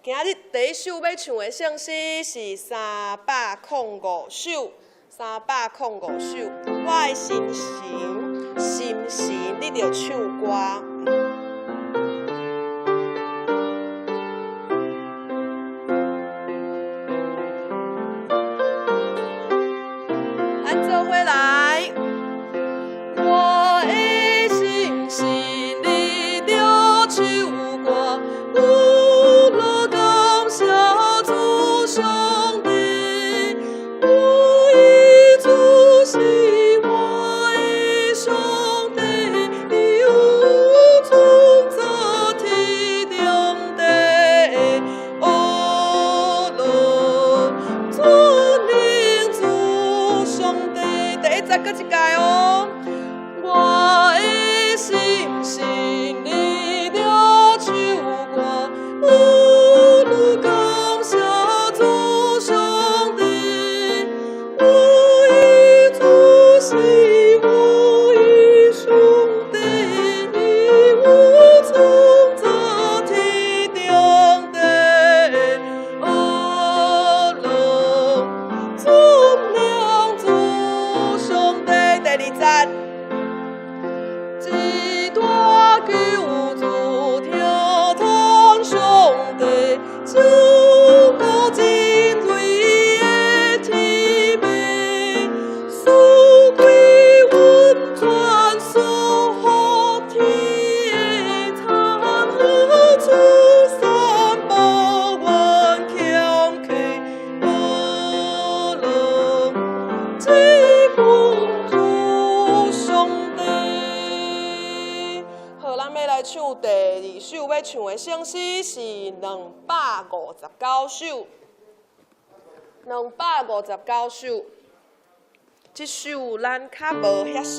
今日第一首欲唱的聖詩是三百空五首，三百空五首。我的心神，心神，你著唱歌。咱做伙來。我的心神，你著唱歌，有樂感謝主上帝，有伊主是我的上帝，伊有創造天頂地，阿樂尊榮主上帝。第一節閣一擺哦。我的心神，你著唱歌，有愈感謝主上帝，有伊主是我的上帝，伊有創造天頂地，阿樂尊榮主上帝。第二節。一大救主聽嘆上帝，照顧人類的天命，賜歸溫泉，賜福天餐，出散報怨欠缺，阿樂這份主上帝。好，咱欲來唱第二首欲唱的聖詩是259首，兩百五十九首。這首咱較無遐熟。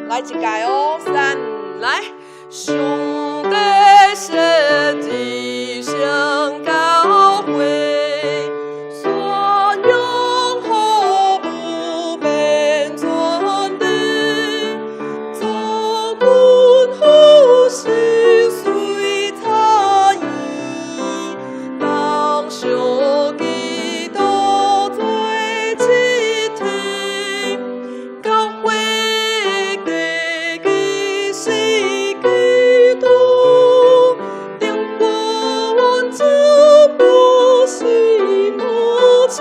來一擺哦，三來。上帝設立聖教會，宣揚好無變傳遞，做君好心隨差異，當相基督做一體，教會地基是基督，頂君這不是母親，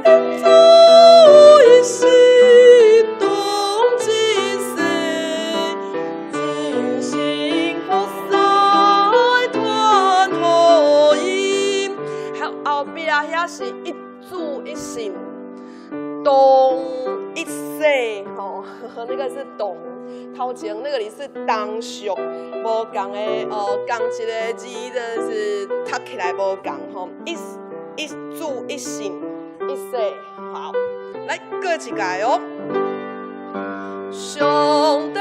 因主一心同一世，真心服侍傳福音。好，後壁遐是一主一信，同一世吼，那個是同，頭前那個裡是同屬，無仝的哦，仝一個字就是讀起來無仝吼，一一主一信一世，好，來閣一擺哦。上帝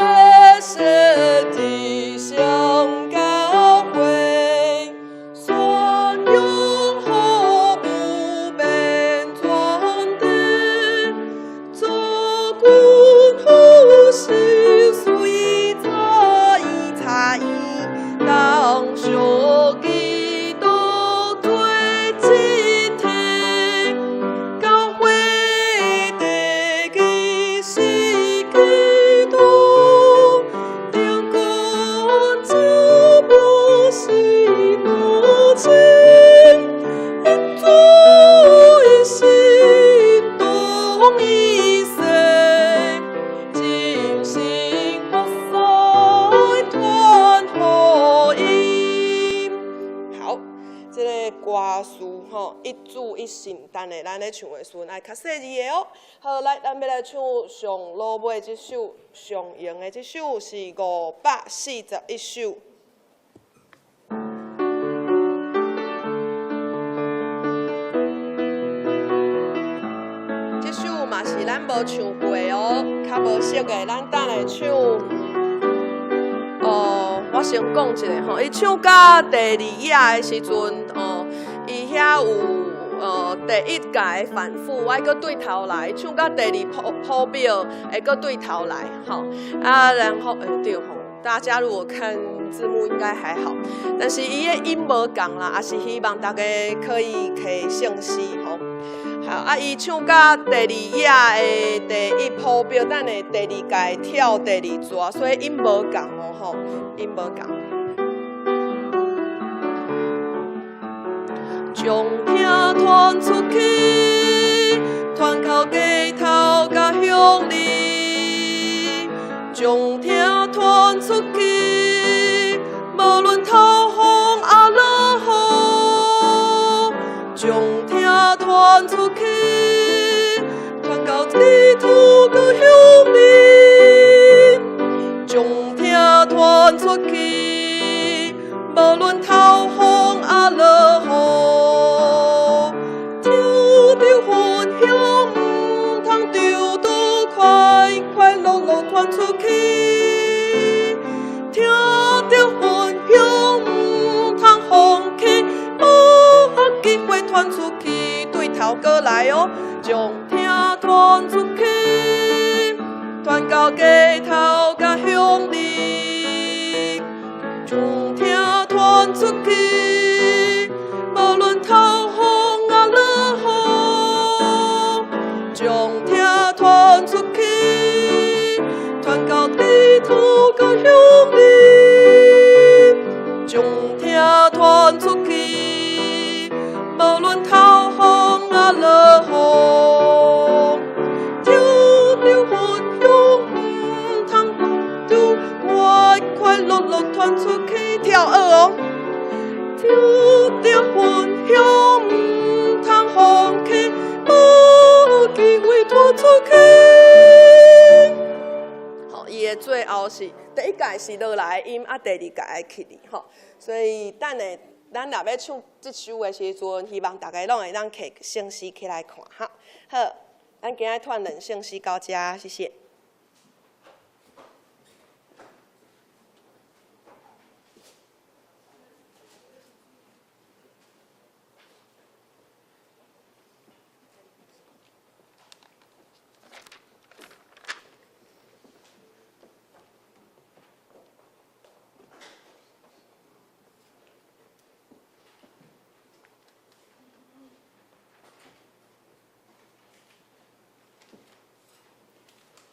設立聖教會，宣揚好無變傳遞，做君好心隨差異差異，當相基督做一體，教會地基是基督，頂君這不是母親，因主一心同一世，真心服侍傳福音。好，這个歌詞吼，一主一信，等下咱咧唱的時陣愛較細膩的哦。好，來，咱欲來唱上落尾這首，上用的這首是541首。這首嘛是咱無唱過哦，較無熟的，咱等下唱。哦，我先講一下吼，伊唱到第二頁的時陣，哦，伊遐有第一屆的反覆，愛閣對頭來，唱到第二譜表會閣對頭來，吼啊，然後對吼，大家如果看字幕應該還好，但是伊的音無仝啦，也是希望大家可以摕聖詩吼。好，啊，伊唱到第二頁的第一譜表，等下第二屆跳第二逝，所以音無仝哦吼，音無仝。將疼傳出去，傳到街頭佮鄉里，將疼傳出去，無論透風抑落雨，將疼傳出去，傳到地土佮鄉里，將疼傳出去，無論透風抑落雨，聽著分享毋通丟倒，快快樂樂傳出去。聽著分享毋通放棄，無機會傳出去，對頭過來哦，將疼傳出去，傳到街頭佮鄉里，將疼傳出去，無論透風抑落雨，將疼傳出去，傳到地土佮鄉里，將疼傳出去，無論透風抑落雨，聽著分享毋通丟，快快樂樂傳出去，跳二哦。聽著分享毋通放棄，無機會傳出去。好，伊的最後是第一屆是落來的音，啊，第二屆愛起哩吼。所以等下咱若欲唱這首的時陣，希望大家攏會當摕聖詩起來看哈。好，咱今仔傳兩聖詩到遮，謝謝。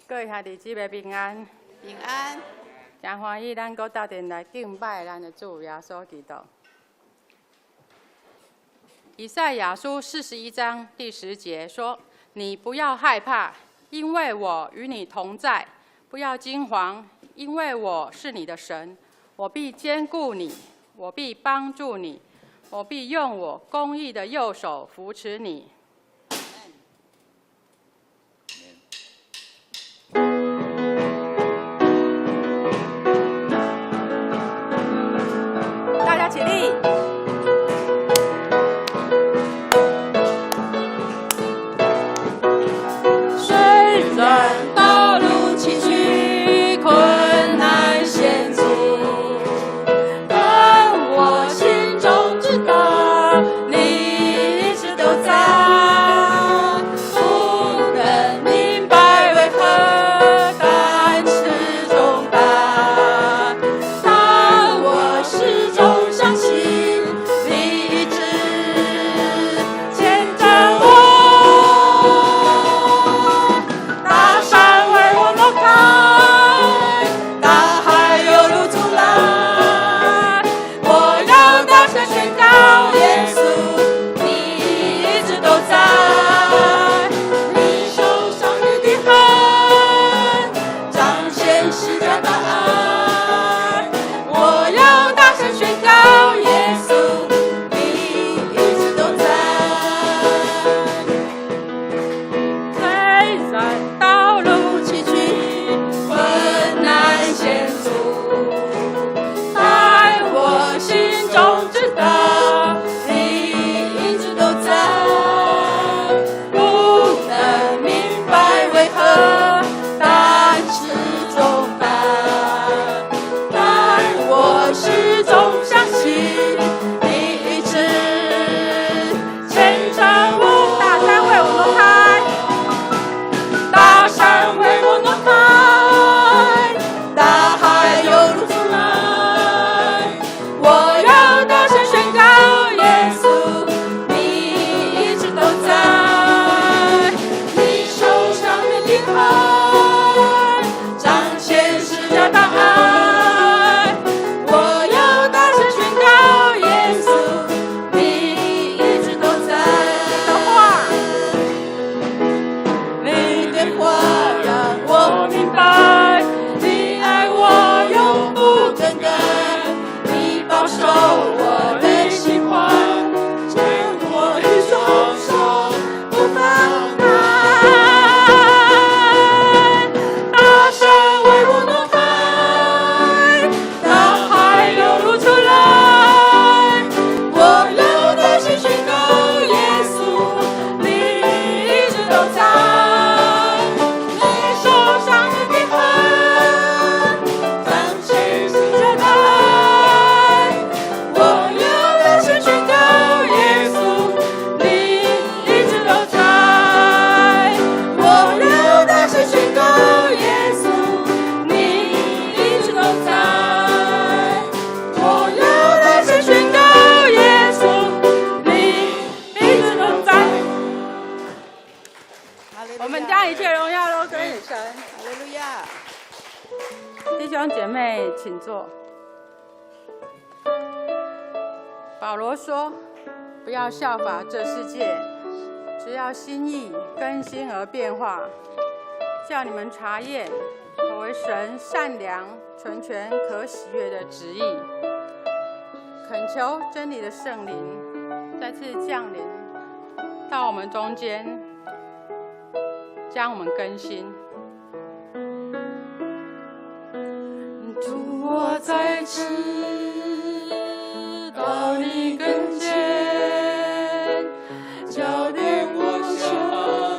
各位兄弟姊妹平安，平安。真歡喜，咱閣鬥陣來敬拜咱的主耶穌基督。以賽亞書41章第10節說：“你不要害怕，因為我與你同在；不要驚惶，因為我是你的神，我必堅固你，我必幫助你，我必用我公義的右手扶持你。”大家起立。雖然道路崎嶇，困難險阻，但我心中知道，你一直都在。不能明白為何，擔始重大，但我始終相信，你一直牽着我。大山為我挪開，大海有路阻攔，我要大聲宣告，耶穌，你一直都在。你手上的痕，彰顯十架的愛，我要大聲宣告，耶穌，你一直都在。雖然道路崎嶇，困難險阻，但我心中知道，你一直都在。不能明白為何，擔始重大，但我始終相信，你一直牽着釘痕，彰顯十架大愛。我要大聲宣告耶穌，你一直都在。的話，你的話讓我我明白，你愛我永不更改，你保守我的心懷，牽我的雙手不放開。大山為我挪開，大海流露出來。我要大聲宣告耶穌，你一直都在。你手上的釘痕，彰顯十架大愛。我要大聲宣告耶穌，你一直都在。我要大聲宣告耶穌，你一直都在。我要大聲宣告耶穌，你一直都在。我們將一切榮耀都歸給神。哈利路亞。弟兄姐妹，請坐。保羅說：“不要效法這世界，只要心意更新而變化，叫你們察驗何為神善良、純全、可喜悅的旨意。”懇求真理的聖靈再次降臨到我們中間，將我們更新。主，我再次到你跟前，澆奠我向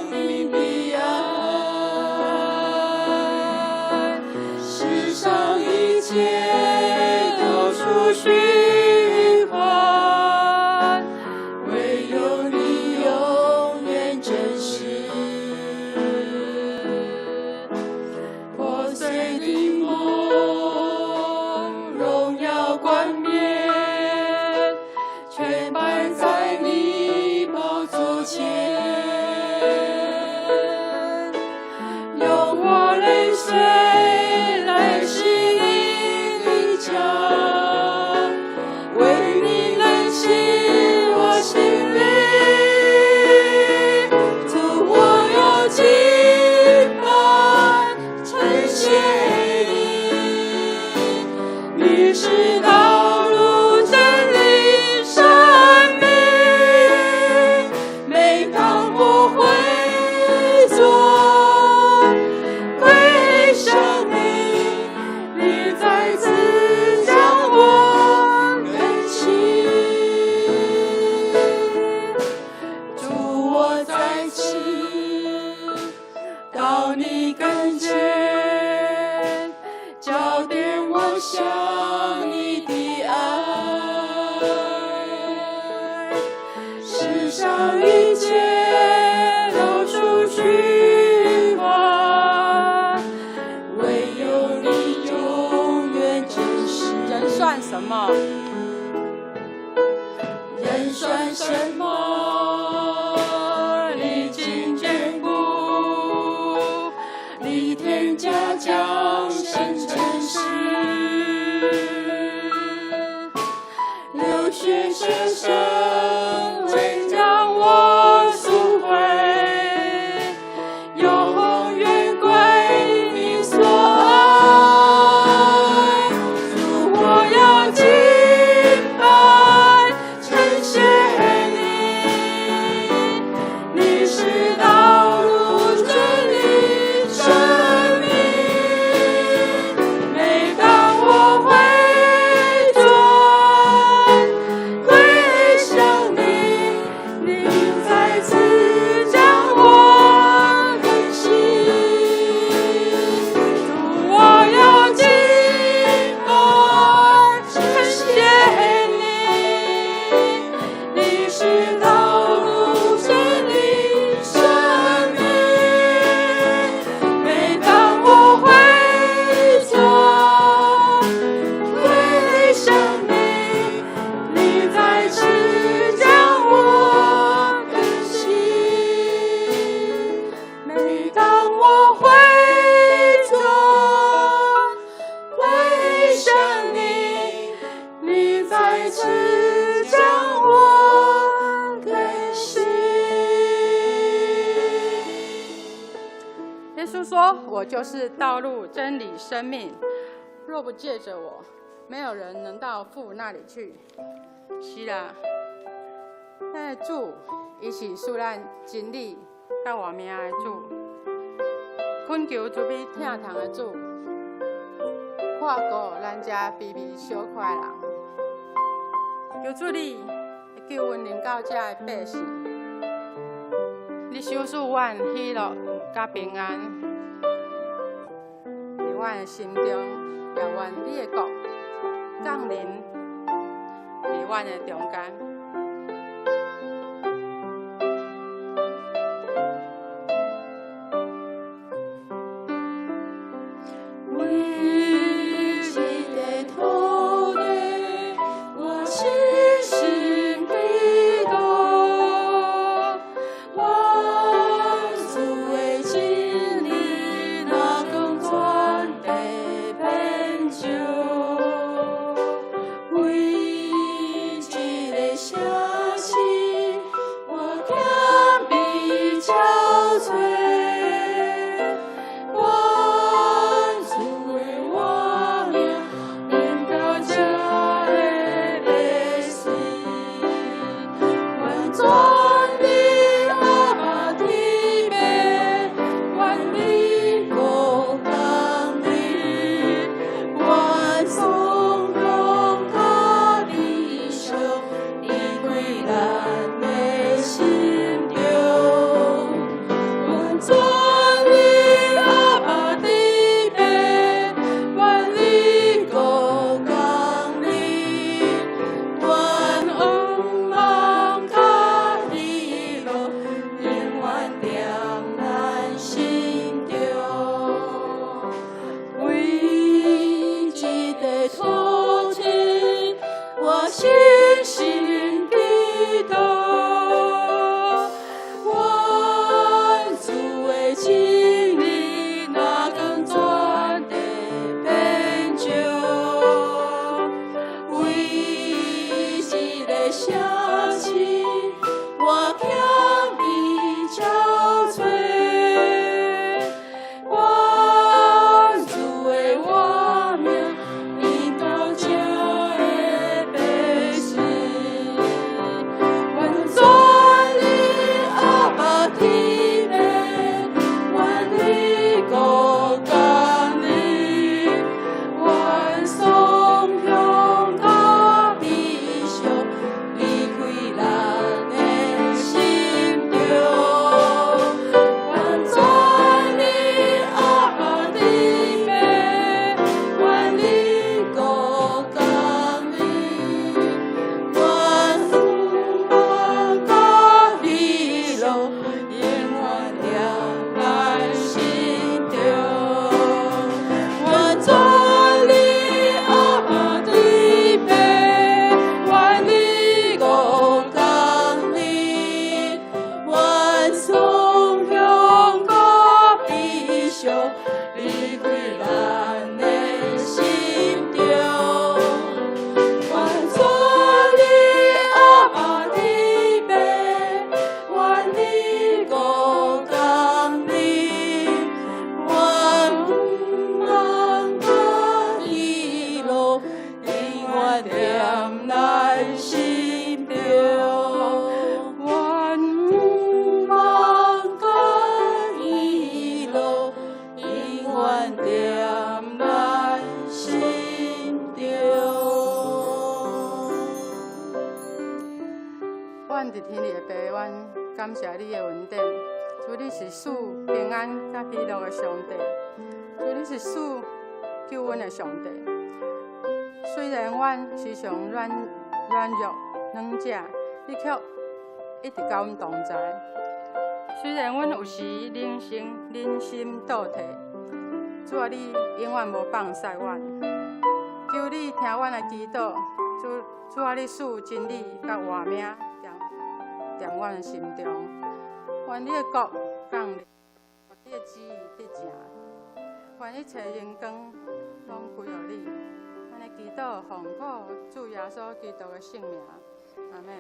你的愛，世上一切都屬虛幻，唯有你永遠真實。破碎的夢，榮耀冠冕，全擺在你寶座前，用我淚水來洗你的腳，為你冷洗我心靈，主，我要敬拜稱謝你，你是道路真理生命。每當我回轉歸向你，你再次將我更新。主，我再次到你跟前，澆奠我向你的愛，世上一切都屬虛幻，唯有你永遠真實。人算什麼？人算什麼？你竟眷顧，你天駕降生成世，流血捨身為將我贖回，永遠歸你所愛。主，我要敬拜稱謝你，你是道路真理生命。當我回轉歸向你，你再次將我更新。耶穌說：“我就是道路、真理、生命，若不借着我，沒有人能到父那裡去。”是啦，咱的主，伊是賜咱真理佮活命的主，懇求慈悲疼痛的主，看顧咱這卑微小塊人。求主你救恩臨到這的百姓，你賞賜阮喜樂佮平安，佇阮的心中，也願你的國降臨佇阮的中間。為這個土地，我深深祈禱，願主的真理若光全地遍照。為這個城市，我謙卑憔悴。願主的活命臨到這的百姓，願轉離阿爸天父，願你國降臨，願頌榮佮悲傷離開咱的心中。願轉離阿爸天父，願你國降臨，願仰望佮喜樂永遠踮咱心中。為這塊土地，我深深祈禱，願主的真理若光全地遍照。為這個城市，我謙卑憔悴。願主的活命臨到這的百姓，願轉離阿爸天父，願你國降臨，願頌榮佮悲傷離開咱的心中。願轉離阿爸天父，願你國降臨，願仰望佮喜樂永遠踮咱心中。願轉離阿爸天父，願你國降臨，願頌榮佮悲傷離開咱的心中。願轉離阿爸天父，願你國降臨，願仰望佮喜樂永遠踮咱心中。願仰望佮喜樂永遠踮咱心中。阮佇天裡的父，阮感謝你的恩典。主，你是賜平安佮喜樂的上帝，主，你是賜救恩的上帝。雖然阮時常軟弱軟弱，你卻一直佮阮同在。雖然阮有時人生倒退，主啊，你永遠無放捨阮。求你聽阮的祈禱，主，主啊，你賜真理佮活命踮阮的心中。願你的國降臨，你你的旨意得成。願一切榮光攏歸予你。按呢祈禱奉靠主耶穌基督的聖名，阿們。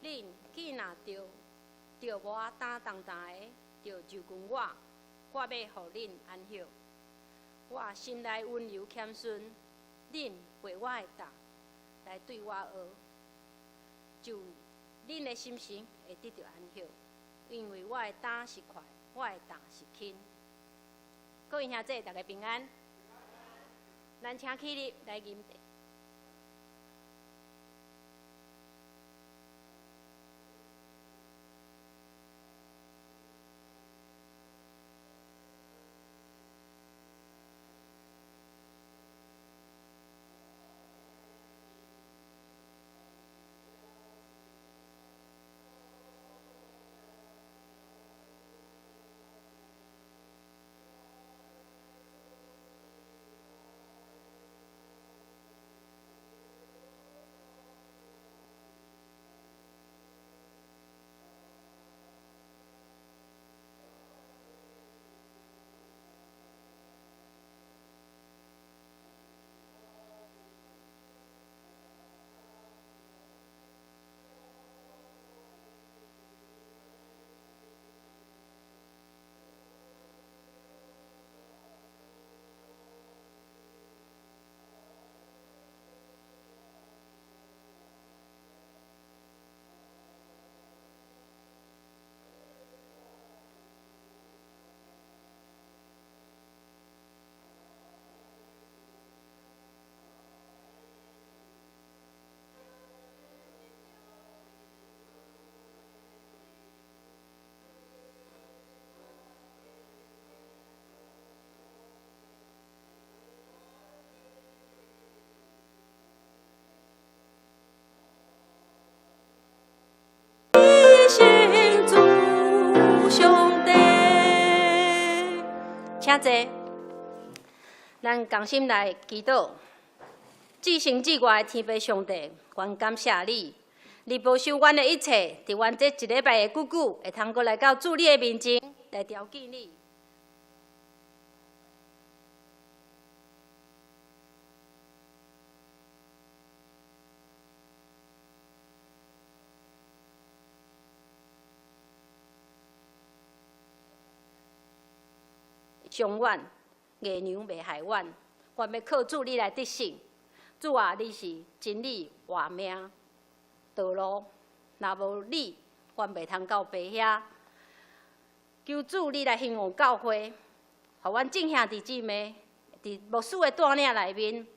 恁见若著著无担重担的，就就近我，我欲予恁安息。我心內溫柔謙遜，恁背我的擔來對我學，就恁的心神會得著安息，因為我的擔是快，我的擔是輕。各位兄弟，大家平安。咱請起立來吟茶。信主上帝。請坐，咱仝心來祈禱。至聖至愛的天父上帝，阮感謝你，你保守阮的一切，佇阮這一禮拜的久久，會通閣來到主你的面前來朝見你。傷阮，月娘袂害阮。阮欲靠主你來得勝。主啊，你是真理、活命、道路，若無你，阮袂通到爸遐。求主你來興旺教會，予阮眾兄弟姊妹佇牧師的帶領內面，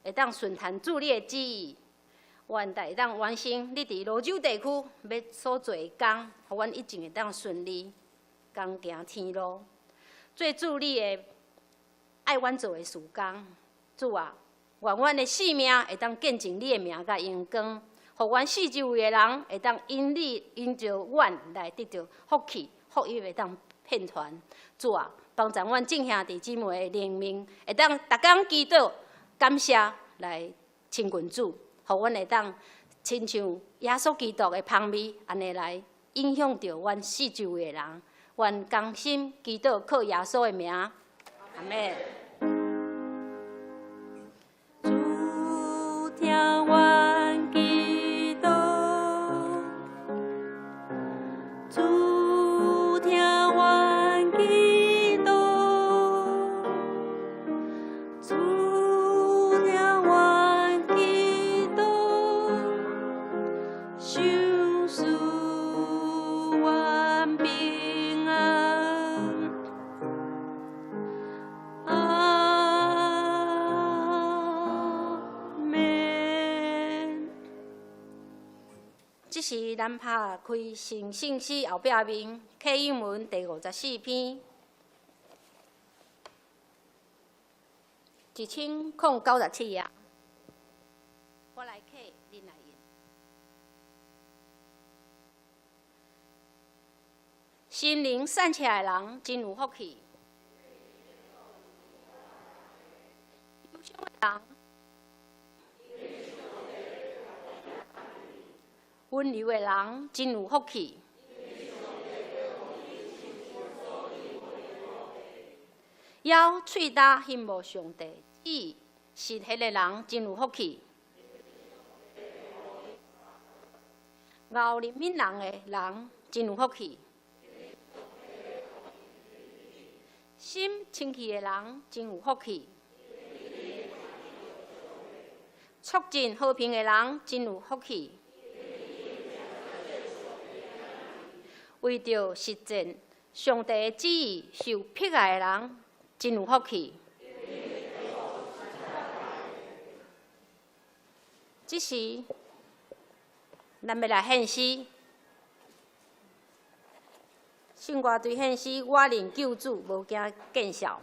會當順從主你的旨意，阮會當完成你佇蘆洲地區欲所做的工，予阮一定會當順利，仝行天路，做主你的愛阮做的事工。主啊，願阮的性命會當見證你的名佮榮光，予阮四周圍的人會當因你因著阮來得著福氣，福音會當遍傳。主啊，幫助阮眾兄弟姊妹的靈命，會當逐工祈禱感謝來親近主，予阮會當親像耶穌基督的芳味，按呢來影響著阮四周圍的人。願同心祈禱靠耶穌的名，阿們。主聽阮祈禱，主聽阮祈禱，主聽阮祈禱，賞賜阮平安。阿們。這時咱拍開成聖詩後壁面啟應文第54篇，1097頁。我來啟，恁來應。心靈善巧的人真有福氣。憂傷的人，溫柔的人真有福氣。枵喙焦欣慕上帝旨意實現的人真有福氣。𠢕憐憫人的人真有福氣。心清氣的人真有福氣。促進和平的人真有福氣。為著實踐上帝的旨意受迫害的人真有福氣。這時，咱欲來獻詩，聖歌隊獻詩，我認救主，無驚見笑。我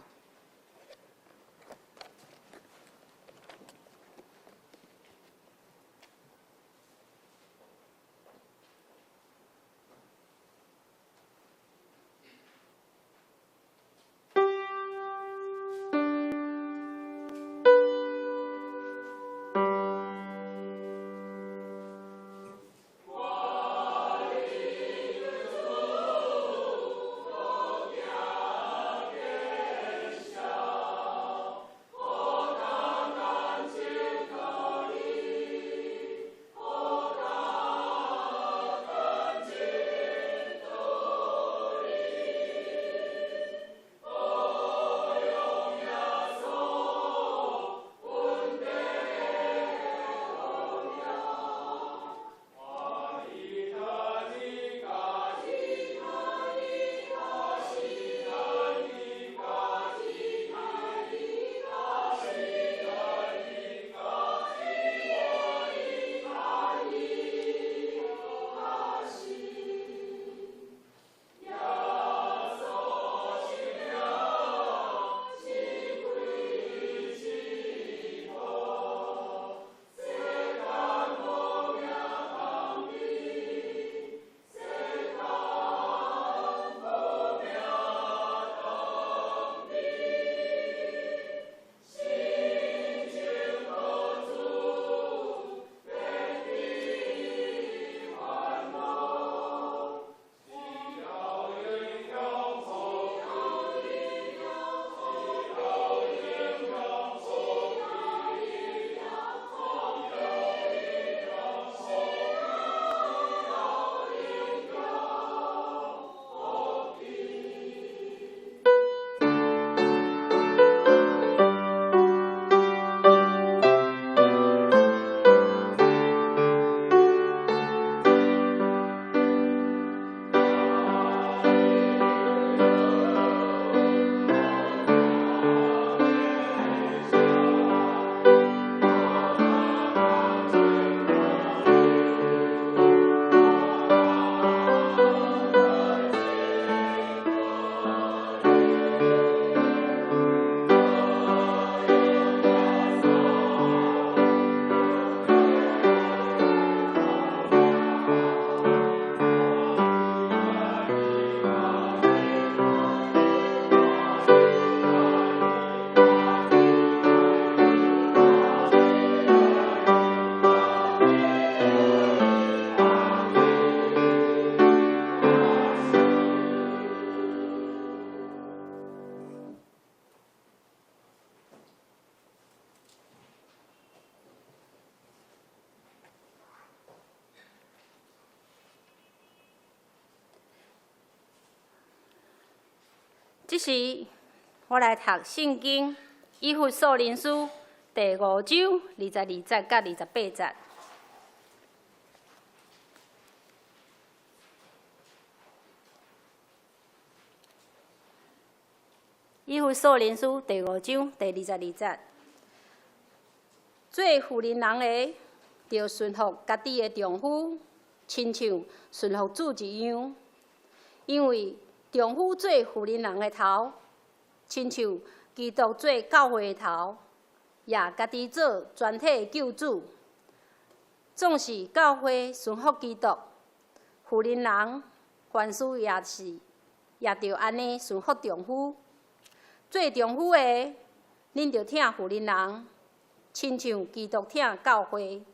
認救主，無驚見笑。這時，我來讀聖經以弗所人書第五章22節佮28節。以弗所人書第五章第22節，做婦人人的，著順服家己的丈夫，親像順服主一樣。因為丈夫做婦人人的頭，親像基督做教會的頭，也家己做全體的救主。總是教會順服基督，婦人人凡事也是也著按呢順服丈夫。做丈夫的，恁著疼婦人人，親像基督疼教會，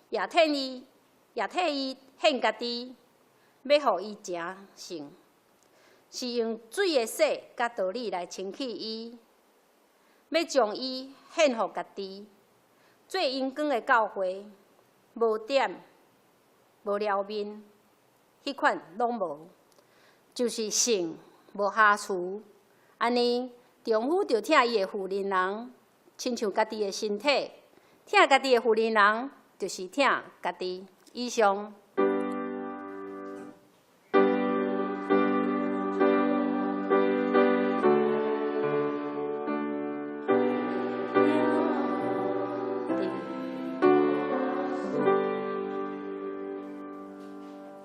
也替伊，也替伊獻家己，欲予伊成聖，是用水的洗佮道理來清洗伊，欲將伊獻予家己，做榮光的教會，無點、無燎面，彼款攏無，就是聖無瑕疵。按呢，丈夫著疼伊的婦人人，親像家己的身體；疼家己的婦人人，就是疼家己。以上。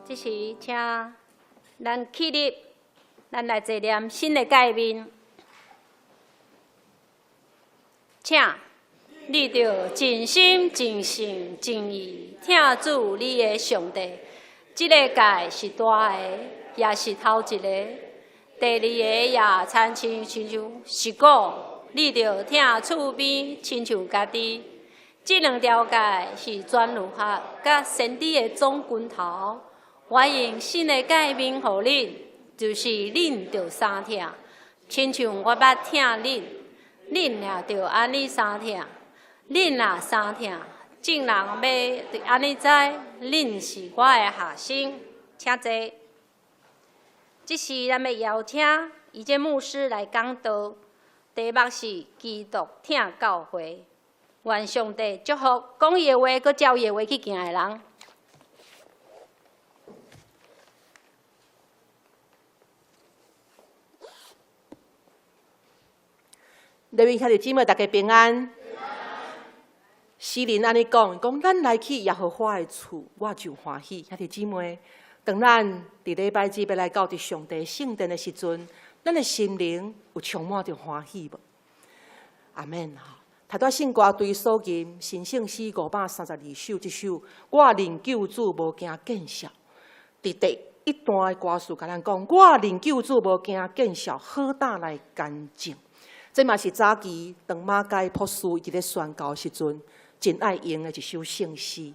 這時，請咱起立，咱來齊念新的誡命。請你著盡心、盡性、盡意疼主你的上帝。這个誡是大的，也是頭一个。第二个也親像親像是講，你著疼厝邊親像家己。這兩條誡是全律法佮先知的總根頭。我用新的誡命予恁，就是恁著相疼，親像我捌疼恁，恁也著按呢相疼。恁若相疼，眾人欲按呢知，恁是我的學生。請坐。這時，咱欲邀請伊這牧師來講道，題目是基督疼教會。願上帝祝福講伊的話，閣照伊的話去行的人。各位兄弟姊妹，大家平安。詩人按呢講，講咱來去耶和華的厝，我就歡喜。兄弟姊妹，當咱佇禮拜日欲來到佇上帝聖殿的時陣，咱的心靈有充滿著歡喜無？阿們吼。頭拄聖歌對所吟新聖詩532首，這首我認救主無驚見笑。佇第一段的歌詞，共咱講，我認救主無驚見笑，好膽來乾淨。這嘛是早期當馬偕博士伊佇咧宣教時陣，真愛用的一首聖詩。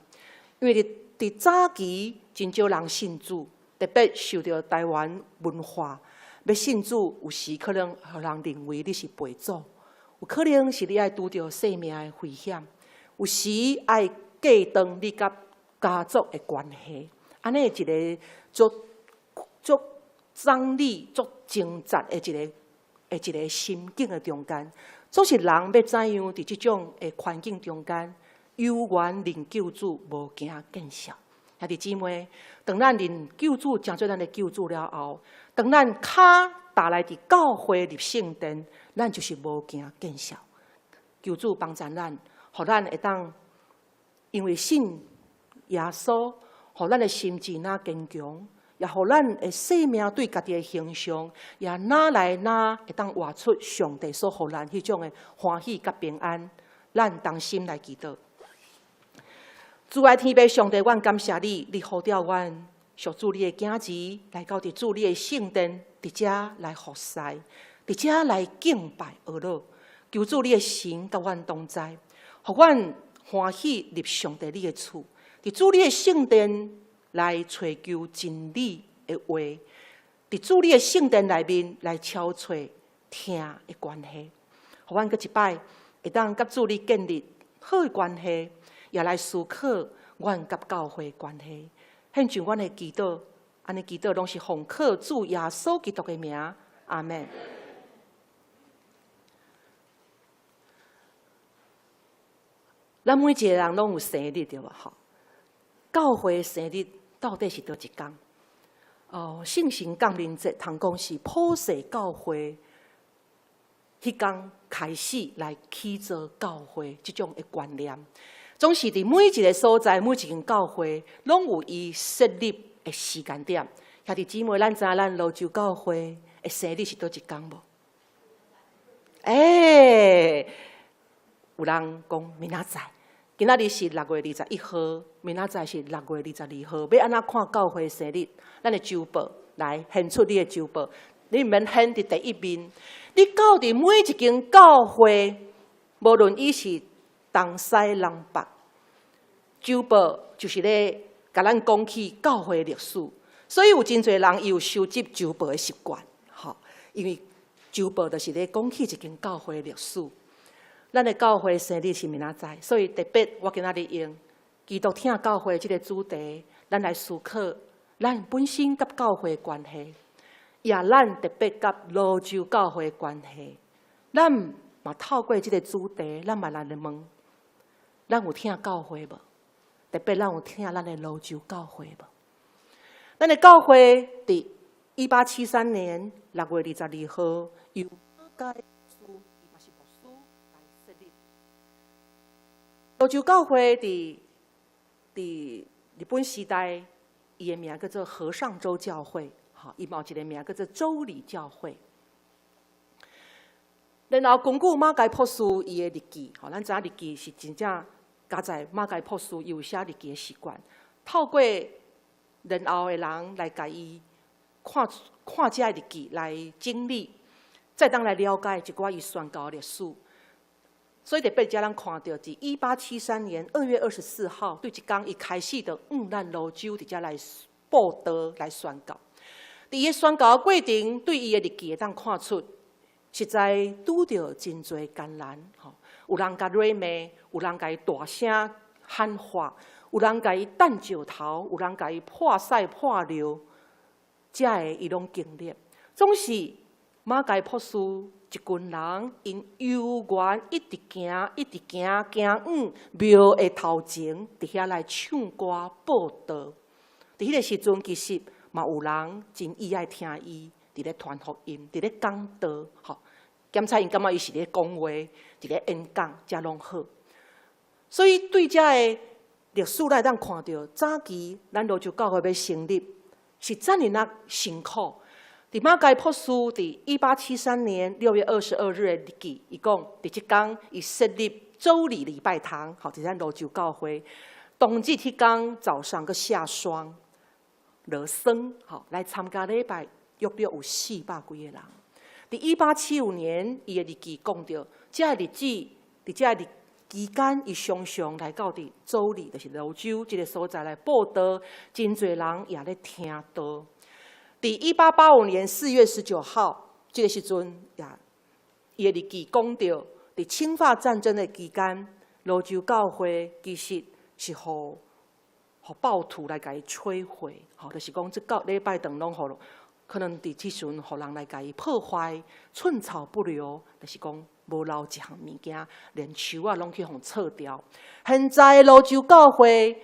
因為佇佇早期真少人信主，特別受著台灣文化，欲信主有時可能予人認為你是背祖，有可能是你愛拄著性命的危險，有時愛隔斷你佮家族的關係，按呢一个足足張力、足掙扎的一个的一个心境的中間，總是人欲怎樣佇這種的環境中間，有緣認救主，無驚見笑。兄弟姊妹，當咱認救主成做咱的救主了後，當咱跤踏來佇教會入聖殿，咱就是無驚見笑。求主幫助咱，予咱會當因為信耶穌，予咱的心志若堅強，也予咱的生命對家己的形象，也愈來愈會當活出上帝所予咱彼種的歡喜佮平安。咱同心來祈禱。主愛天父上帝，阮感謝你，你呼召阮屬主你的囝兒來到佇主你的聖殿，佇遮來服侍，佇遮來敬拜阿樂。求主你的神佮阮同在，予阮歡喜入上帝你的厝，佇主你的聖殿來揣求真理的話，佇主你的聖殿內面來敲揣疼的關係，予阮閣一擺會當佮主你建立好的關係。也來思考阮佮教會關係，獻上阮的祈禱，按呢祈禱攏是奉靠主耶穌基督的名，阿們。咱每一个人攏有生日對無？吼，教會生日到底是佗一工？哦，聖神降臨節，通講是普世教會彼工開始來起造教會這種的觀念，總是佇每一个所在、每一間教會，攏有伊設立的時間點。兄弟姊妹，咱知影咱蘆洲教會的生日是佗一工無？欸，有人講明仔載，今仔日是6月21號，明仔載是6月22號。欲按怎看教會生日？咱的週報來現出你的週報，你毋免現佇第一面。你到佇每一間教會，無論伊是東西南北，週報就是咧共咱講起教會歷史。所以有真濟人伊有收集週報的習慣，吼，因為週報就是咧講起一間教會歷史。咱的教會生日是明仔載，所以特別我今仔日用基督疼教會這个主題，咱來思考咱本身佮教會關係，也咱特別佮蘆洲教會關係。咱嘛透過這个主題，咱嘛來來問：咱有疼教會無？特別咱有疼咱的蘆洲教會無？咱的教會佇1873年6月22號，由馬偕牧師，伊嘛是牧師來設立。蘆洲教會佇日本時代，伊的名叫做河上洲教會，吼，伊嘛有一个名叫做洲里教會。然後根據馬偕博士伊的日記，吼，咱知影日記是真正加載馬偕博士伊有寫日記的習慣，透過然後的人來共伊看看這日記來整理，才當來了解一寡伊宣教的歷史。所以特別遮咱看著，佇1873年2月24號，對一工伊開始就往咱蘆洲佇遮來佈道來宣教。佇伊宣教的過程，對伊的日記會當看出，實在拄著真濟艱難。吼，有人共詈罵，有人共伊大聲喊話，有人共伊擲石頭，有人共伊潑屎潑尿，這个伊攏經歷。總是馬偕博士一群人，𪜶猶原一直行，一直行，行往廟的頭前，佇遐來唱歌佈道。佇彼个時陣，其實嘛有人真意愛聽伊佇咧傳福音，佇咧講道，吼。檢查𪜶感覺伊是咧講話，佇咧演講，遮攏好。所以對遮个歷史來當看著，早期咱蘆洲教會欲成立，是遮爾仔辛苦。佇馬偕博士佇1873年6月22日的日記，伊講佇這工伊設立洲里禮拜堂，吼，佇咱蘆洲教會。當日彼工早上閣下霜，落霜，吼，來參加禮拜，約略有四百幾个人。佇1875年，伊的日記講著，這个日子，佇這个日期間，伊常常來到佇洲里，就是蘆洲這个所在來佈道，真濟人也咧聽道。佇1885年4月19號，這个時陣也，伊的日記講著，佇侵法戰爭的期間，蘆洲教會其實是予暴徒來共伊摧毀，吼，就是講這教禮拜堂攏予可能佇這時陣予人來共伊破壞，寸草不留，就是講無留一項物件，連樹仔攏去予鑿掉。現在蘆洲教會，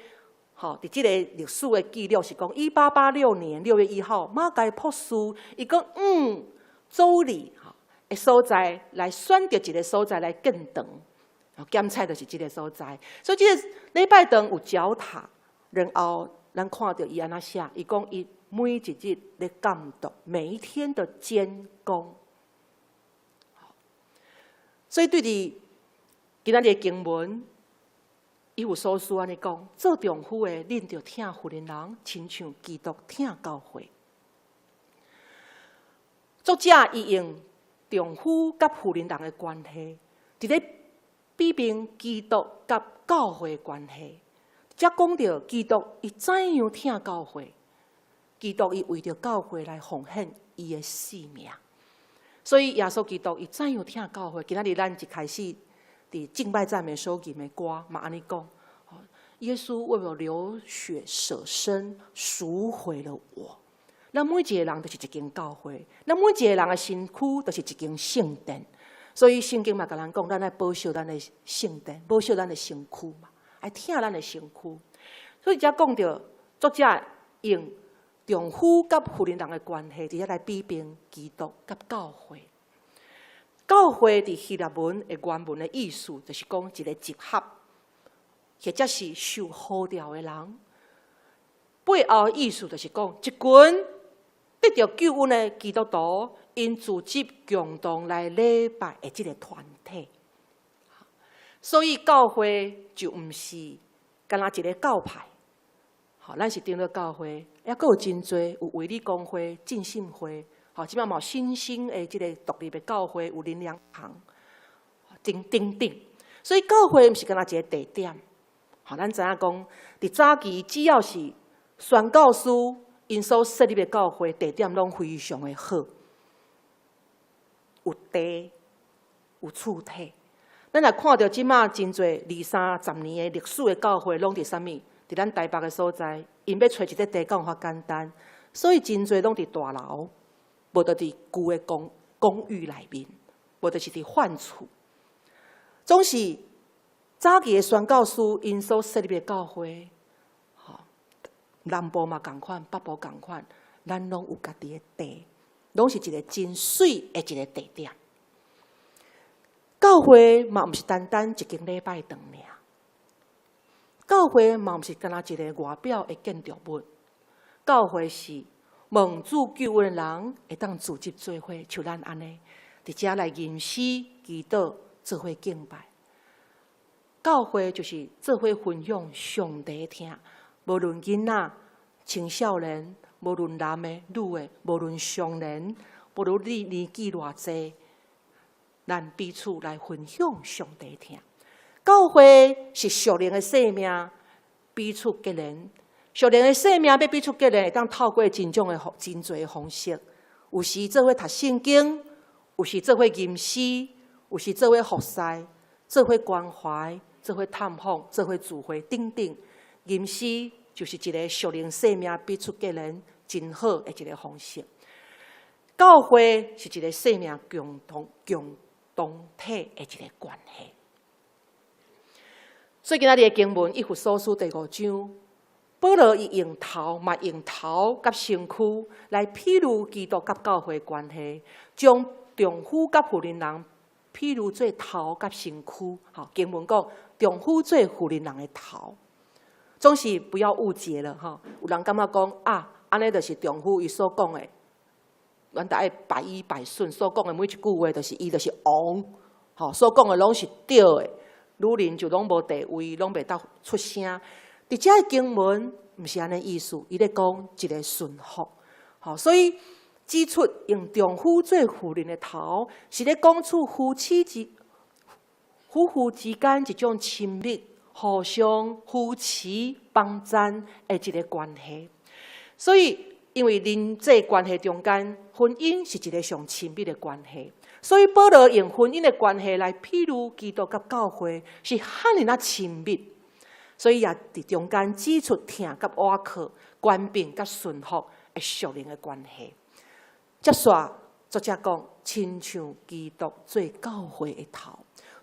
吼，佇這个歷史的記錄是講，1886年6月1號，馬偕博士伊閣往洲里吼的所在來選擇一个所在來建堂，檢查就是這个所在。所以這个禮拜堂有角塔，然後咱看著伊按怎寫，伊講伊每一日咧監督，每一天的監工。所以對佇今仔日的經文，以弗所書按呢講，做丈夫的，恁著疼婦人人，親像基督疼教會。作者伊用丈夫佮婦人人的關係，佇咧比拼基督佮教會的關係。才講著基督伊怎樣疼教會，基督伊為著教會來奉獻伊的性命。所以耶穌基督伊怎樣疼教會？今仔日咱一開始佇敬拜讚美所吟的歌嘛按呢講：耶穌為我流血捨身，贖回了我。咱每一個人都是一間教會，咱每一個人的身軀都是一間聖殿。所以聖經嘛共咱講，咱愛保守咱的聖殿，保守咱的身軀嘛，愛疼咱的身軀。所以遮講著作者用丈夫佮婦人的關係，佇遐來比並基督佮教會。教會佇希臘文的原文的意思，就是講一個集合，或者是受呼召的人。背後的意思就是講，一群得著救恩的基督徒，𪜶組織共同來禮拜的這個團體。所以教會就毋是干焦一个教派。吼，咱是長老教會，猶閣有真濟有衛理公會、浸信會，吼，這擺嘛有新興的這个獨立的教會，有靈糧堂，等等等。所以教會毋是干焦一个地點。吼，咱知影講，佇早期只要是宣教師𪜶所設立的教會，地點攏非常的好，有地，有厝體。咱若看著這馬真濟二三十年的歷史的教會，攏佇啥物？佇咱台北的所在，𪜶欲揣一個地敢有遐簡單，所以真濟攏佇大樓，無就佇舊的公寓內面，無就是佇販厝。總是早期的宣教師𪜶所設立的教會，吼，南部嘛仝款，北部仝款，咱攏有家己的地，攏是一个真媠的一個地點。教會嘛毋是單單一間禮拜堂爾，教會嘛毋是干焦一个外表的建築物，教會是蒙主救恩的人會當組織做伙，像咱按呢，佇遮來吟詩、祈禱、做伙敬拜。教會就是做伙分享上帝疼，無論囡仔、青少年，無論男的、女的，無論常年，無論你年紀偌濟，咱彼此來分享上帝疼。教會是屬靈的生命，彼此結連。屬靈的生命欲彼此結連，會當透過真種的、真濟的方式。有時做伙讀聖經，有時做伙吟詩，有時做伙服侍，做伙關懷，做伙探訪，做伙聚會等等。吟詩就是一个屬靈生命彼此結連真好的一个方式。教會是一个生命共同體的一个關係。所以今仔日的經文，以弗所書第五章，保羅伊用頭嘛用頭佮身軀來比喻基督佮教會關係，將丈夫佮婦人比喻做頭佮身軀。吼，經文講丈夫做婦人的頭，總是不要誤解了吼。有人感覺講啊，按呢就是丈夫伊所講的，咱著愛百依百順，所講的每一句話，就是伊就是王，吼，所講的攏是對的。女人就攏無地位，攏袂當出聲。佇遮的經文毋是按呢意思，伊咧講一个順服，吼，所以指出用丈夫做婦人的頭，是咧講出夫婦之間一種親密、互相扶持、幫贊的一个關係。所以，因為人際關係中間，婚姻是一个上親密的關係。所以保羅用婚姻的關係來比喻基督佮教會是遐爾仔親密，所以也佇中間指出疼佮倚靠、權柄佮順服的屬靈的關係。接續作者講，親像基督做教會的頭，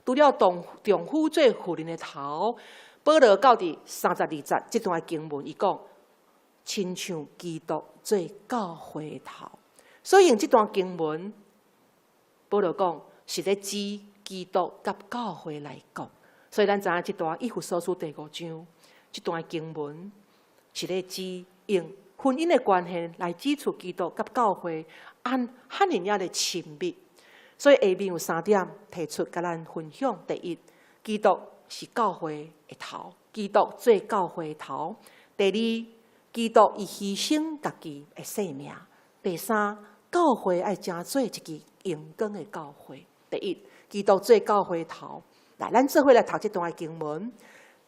除了丈夫做婦人的頭，保羅到佇32節這段經文，伊講親像基督做教會的頭，所以用這段經文，保羅講是咧指基督佮教會來講，所以咱知影這段以弗所書第五章這段經文是咧指用婚姻的關係來指出基督佮教會按遐爾仔的親密。所以下面有三點提出共咱分享。第一，基督是教會的頭，基督做教會的頭。第二，基督伊犧牲家己的性命。第三，教會愛成做一支榮光的教會。第一，基督做教會頭。來，咱做伙來讀這段的經文。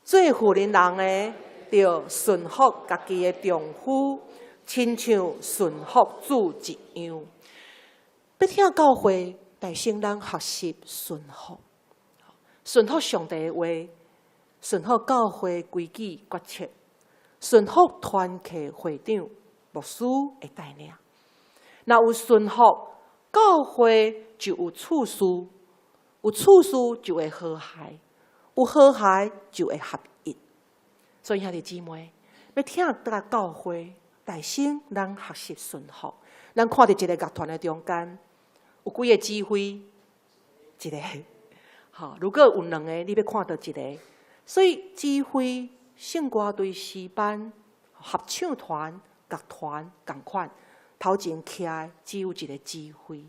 做婦人的，著順服家己的丈夫，親像順服主一樣。欲疼教會，提醒咱學習順服，順服上帝的話，順服教會規矩決策，順服團契會長、牧師的帶領。若有順服，教會就有次序，有次序就會和諧，有和諧就會合一。所以兄弟姊妹，欲疼這個教會，首先咱學習順服。咱看佇一個樂團的中間，有幾個指揮？一個。吼，如果有兩個，你欲看佗一個。所以指揮、聖歌隊、詩班、合唱團、樂團仝款，頭前徛的只有一個指揮，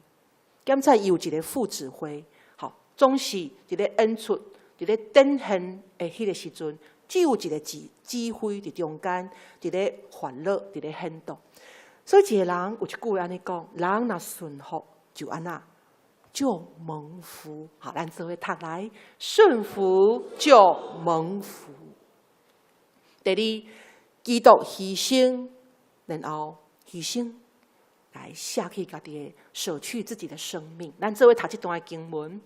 兼且伊有一個副指揮。吼，總是佇咧演出、佇咧展現的彼個時陣，只有一個指揮佇中間，佇咧歡樂，佇咧顯動。所以一個人有一句話按呢講：人若順服，就按怎就蒙福。好，咱做伙讀來，順服就蒙福。第二，基督犧牲，然後犧牲來捨去家己的，捨去自己的生命。咱做伙讀這段經文，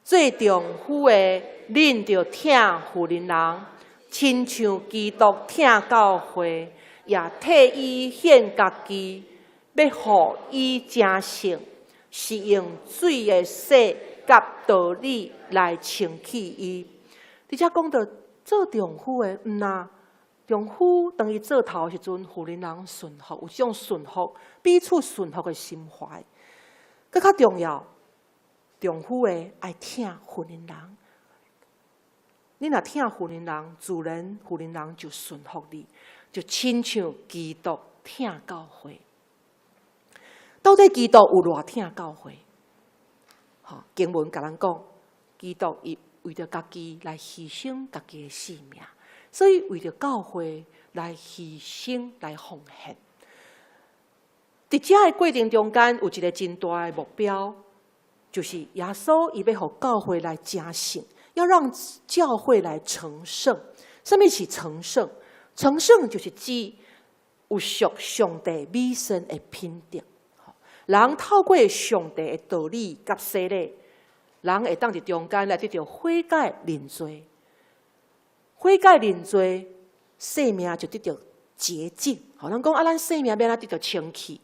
做丈夫的，恁著疼婦人人，親像基督疼教會，也替伊獻家己，欲予伊成聖，是用水的洗佮道理來清氣伊。佇遮講著做丈夫的，毋若丈夫當伊做頭的時陣，婦人人順服，有這種順服、彼此順服的心懷。閣較重要，丈夫的愛疼婦人人。你若疼婦人人，自然婦人人就順服你，就親像基督疼教會。到底基督有偌疼教會？吼，經文共咱講，基督伊為著家己來犧牲家己的性命，所以為著教會來犧牲、來奉獻。佇這个過程中間，有一個真大的目標，就是耶穌伊欲予教會來成聖，要讓教會來成聖。啥物是成聖？成聖就是指有屬上帝美善的品德。人透過上帝的道理佮洗禮，人會當佇中間來得著悔改認罪，悔改認罪，生命就得著潔淨。吼，人講啊，咱生命欲按怎得著清氣？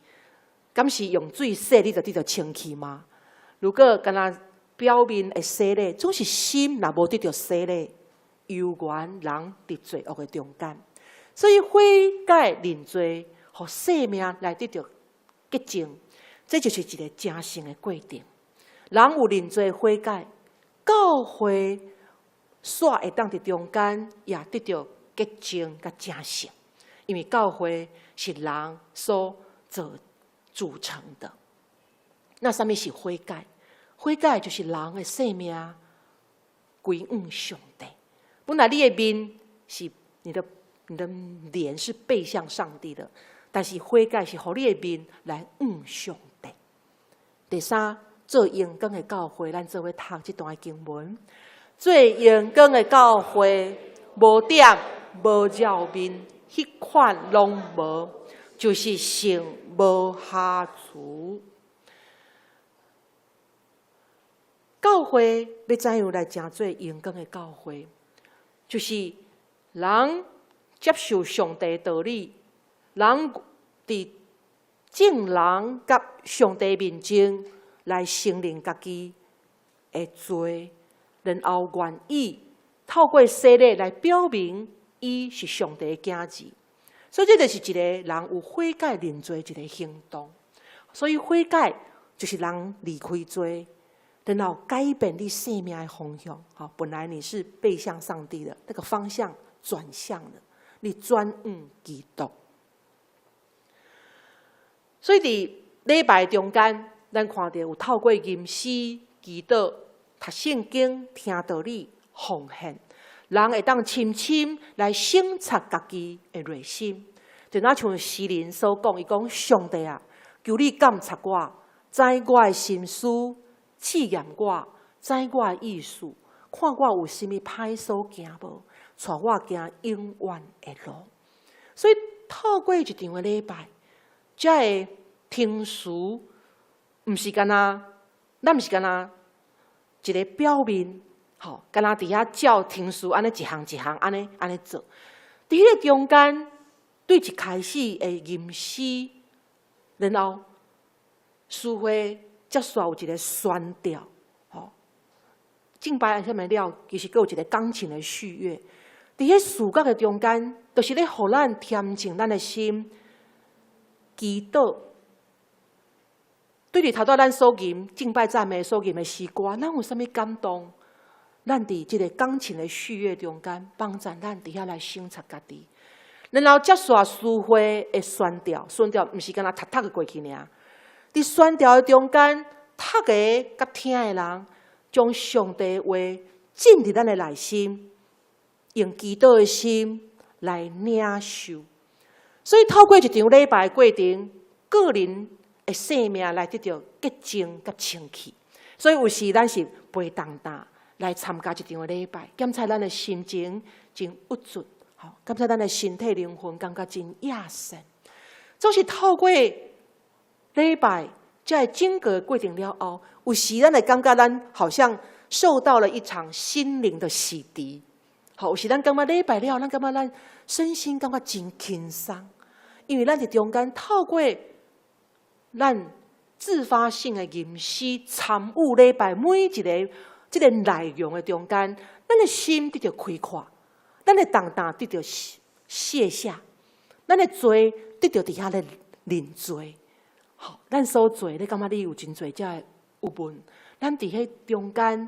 敢是用水洗你就得著清氣嗎？如果干焦表面的洗禮，總是心若無得著洗禮，猶原人佇罪惡的中間。所以悔改認罪，予生命來得著潔淨，這就是一個成聖的過程。人有認罪悔改，教會煞會當佇中間也得著潔淨佮成聖，因為教會是人所做組成的。那啥物是悔改？悔改就是人的生命歸向上帝。本來你的面是你的臉是背向上帝的，但是悔改是予你的面來向上帝。第三，做榮光的教會，咱做伙讀這段經文。做榮光的教會，無點無髽面，彼款攏無，就是聖無瑕疵。教會欲怎樣來成做榮光的教會？就是人接受上帝道理，人佇眾人佮上帝面前來承認家己的罪，然後願意透過洗禮來表明伊是上帝的囝兒。所以這就是一個人有悔改認罪一個行動。所以悔改就是人離開罪，然後改變你生命的方向。吼，本來你是背向上帝的，那個方向轉向了，你轉向基督。所以佇禮拜中間，咱看著有透過吟詩、祈禱、讀聖經、聽道理、奉獻，人會當深深來省察家己的內心。就若像詩人所講，伊講上帝啊，求你鑒察我，知我的心思，試驗我，知我的意思，看我有啥物歹所行無，帶我行永遠的路。所以透過一場的禮拜，這个聽詞，毋是干焦，咱毋是干焦一个表面，吼，干焦佇遐照程序按呢一項一項按呢按呢做。佇彼個中間，對一開始的吟詩，然後詩會接續有一個宣調，吼，敬拜啥物了，其實閣有一个鋼琴的序樂。佇彼視覺的中間，就是咧予咱恬靜咱的心，祈禱。對佇頭拄咱所吟敬拜讚美所吟的詩歌，咱有啥物感動？咱佇這个鋼琴的序樂中間，幫助咱佇遐來省察家己。然後接續詩會的宣調，宣調毋是干焦讀讀就過去爾。佇宣調的中間，讀的佮聽的人，將上帝話進佇咱的內心，用祈禱的心來領受。所以透過一場禮拜的過程，個人的生命來得著潔淨佮清氣。所以有時咱是背重擔來參加一場的禮拜，檢查咱的心情真鬱卒，吼，檢查咱的身體靈魂感覺真野神。總是透過禮拜，這整個過程了後，有時咱會感覺咱好像受到了一場心靈的洗滌。好，有時咱感覺禮拜了，咱感覺咱身心感覺真輕鬆，因為咱佇中間透過咱自發性的吟詩參與禮拜每一个這个內容的中間，咱的心得著開闊，咱的重擔得著卸下，咱的罪得著佇遐咧認罪。好，咱所做，你感覺你有真濟這个有問？咱佇彼中間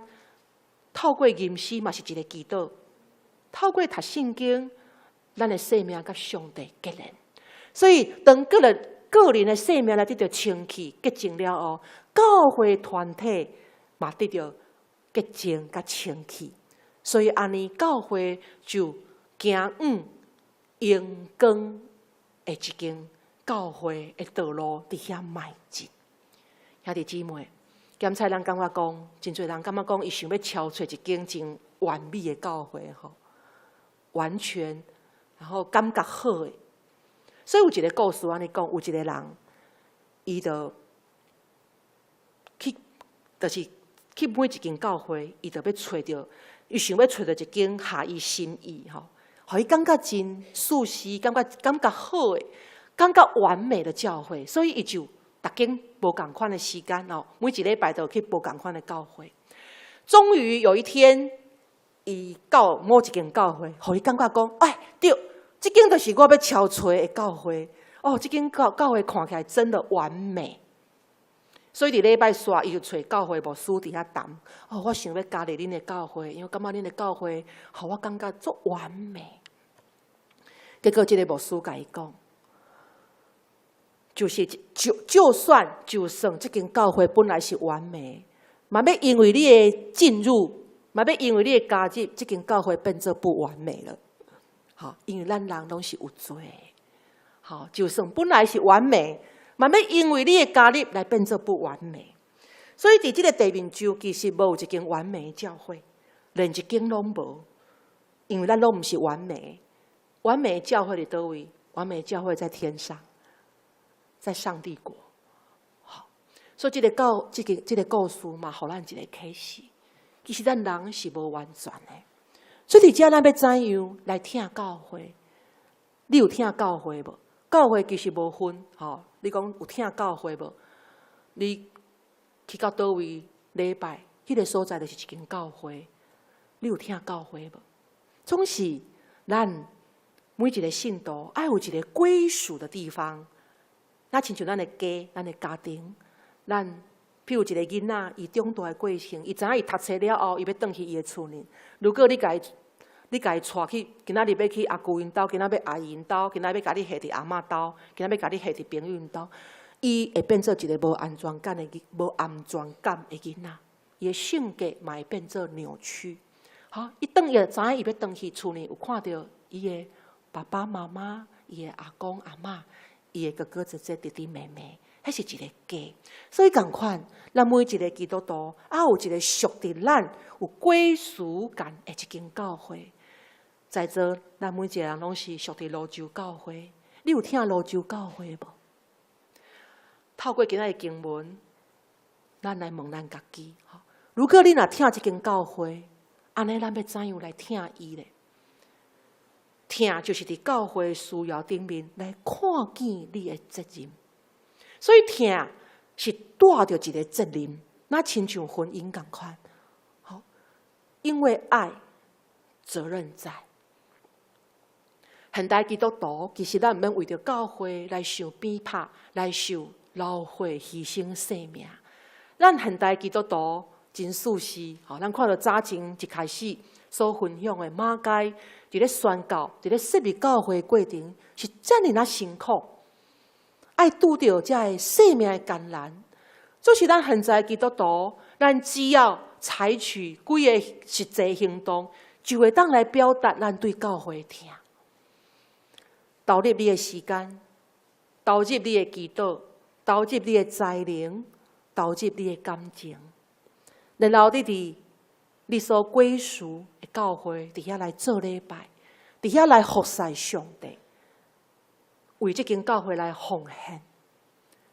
透過吟詩嘛是一个祈禱，透過讀聖經，咱的生命佮上帝結連。所以當個人的生命來得著清氣潔淨了後，教會團體嘛得著潔淨佮清氣。所以按呢，教會就行往榮光的一間教會的道路佇遐邁進。兄弟姊妹，檢查咱感覺講，真濟人感覺講，伊想欲敲揣一間真完美的教會吼，完全然後感覺好的。所以有一个故事按呢講，有一个人，伊就去，就是去每一間教會，伊就欲揣著，伊想欲揣著一間合伊心意吼，予伊感覺真舒適，感覺好的，感覺完美的教會，所以伊就逐間無仝款的時間哦，每一禮拜都去無仝款的教會。終於有一天，伊到某一間教會，予伊感覺講，哎，對，這間就是我欲敲揣的教會。哦，這間教會看起來真的完美。所以佇禮拜煞，伊就揣教會牧師佇遐談。哦，我想欲加入恁的教會，因為感覺恁的教會，予我感覺足完美。結果，這个牧師共伊講，就是就算這間教會本來是完美，嘛欲因為你的進入，嘛欲因為你的加入，這間教會變做不完美了。好，因為咱人攏是有罪。好，就算本來是完美，嘛欲因為你的加入來變做不完美。所以佇這个地面上，其實無一間完美的教會，連一間攏無。因為咱攏毋是完美，完美的教會佇佗位？完美的教會在天上，在上帝國。好，所以這个教，這个故事嘛，予咱一个啟示。其實咱人是無完全的。所以佇遮咱欲怎樣來疼教會？你有疼教會無？教會其實無分，吼。你講有疼教會無？你去到佗位禮拜，彼个所在就是一間教會。你有疼教會無？總是咱每一个信徒愛有一个歸屬的地方。那親像咱的家，咱的家庭，咱譬如一个囡仔，伊長大的過程，伊知影伊讀冊了後，伊欲轉去伊的厝裡。如果你共伊帶去，今仔日欲去阿舅𪜶兜，今仔欲阿姨𪜶兜，今仔欲共你下佇阿嬤兜，今仔欲共你下佇朋友𪜶兜，伊會變做一个無安全感的囡仔，伊的性格嘛會變做扭曲。好，伊轉伊就知影伊欲轉去厝裡，有看著伊的爸爸媽媽、伊的阿公阿嬤、伊的哥哥姐姐、弟弟妹妹，彼是一个家。所以仝款，咱每一个基督徒，啊有一个屬佇咱有歸屬感的一間教會。在座，咱每一個人攏是屬佇蘆洲教會。你有疼蘆洲教會無？透過今仔日經文，咱來問咱家己：如果你若疼這間教會，按呢咱欲怎樣來疼伊咧？疼就是佇教會需要頂面來看見你的責任。所以疼是帶著一个責任，若親像婚姻仝款。好，因為愛，責任在。現代基督徒其實咱毋免為著教會來受鞭拍，來受流血犧牲性命。咱現代基督徒真舒適，吼！咱看著早前一開始所分享的馬偕，佇咧宣教、佇咧設立教會過程是遮爾仔辛苦，愛拄著遮个生命的艱難。就是咱現在基督徒，咱只要採取幾个實際行動，就會當來表達咱對教會疼。投入你的時間，投入你的祈禱，投入你的才能，投入你的感情，然後你佇你所歸屬的教會，佇遐來做禮拜，佇遐來服侍上帝，為這間教會來奉獻，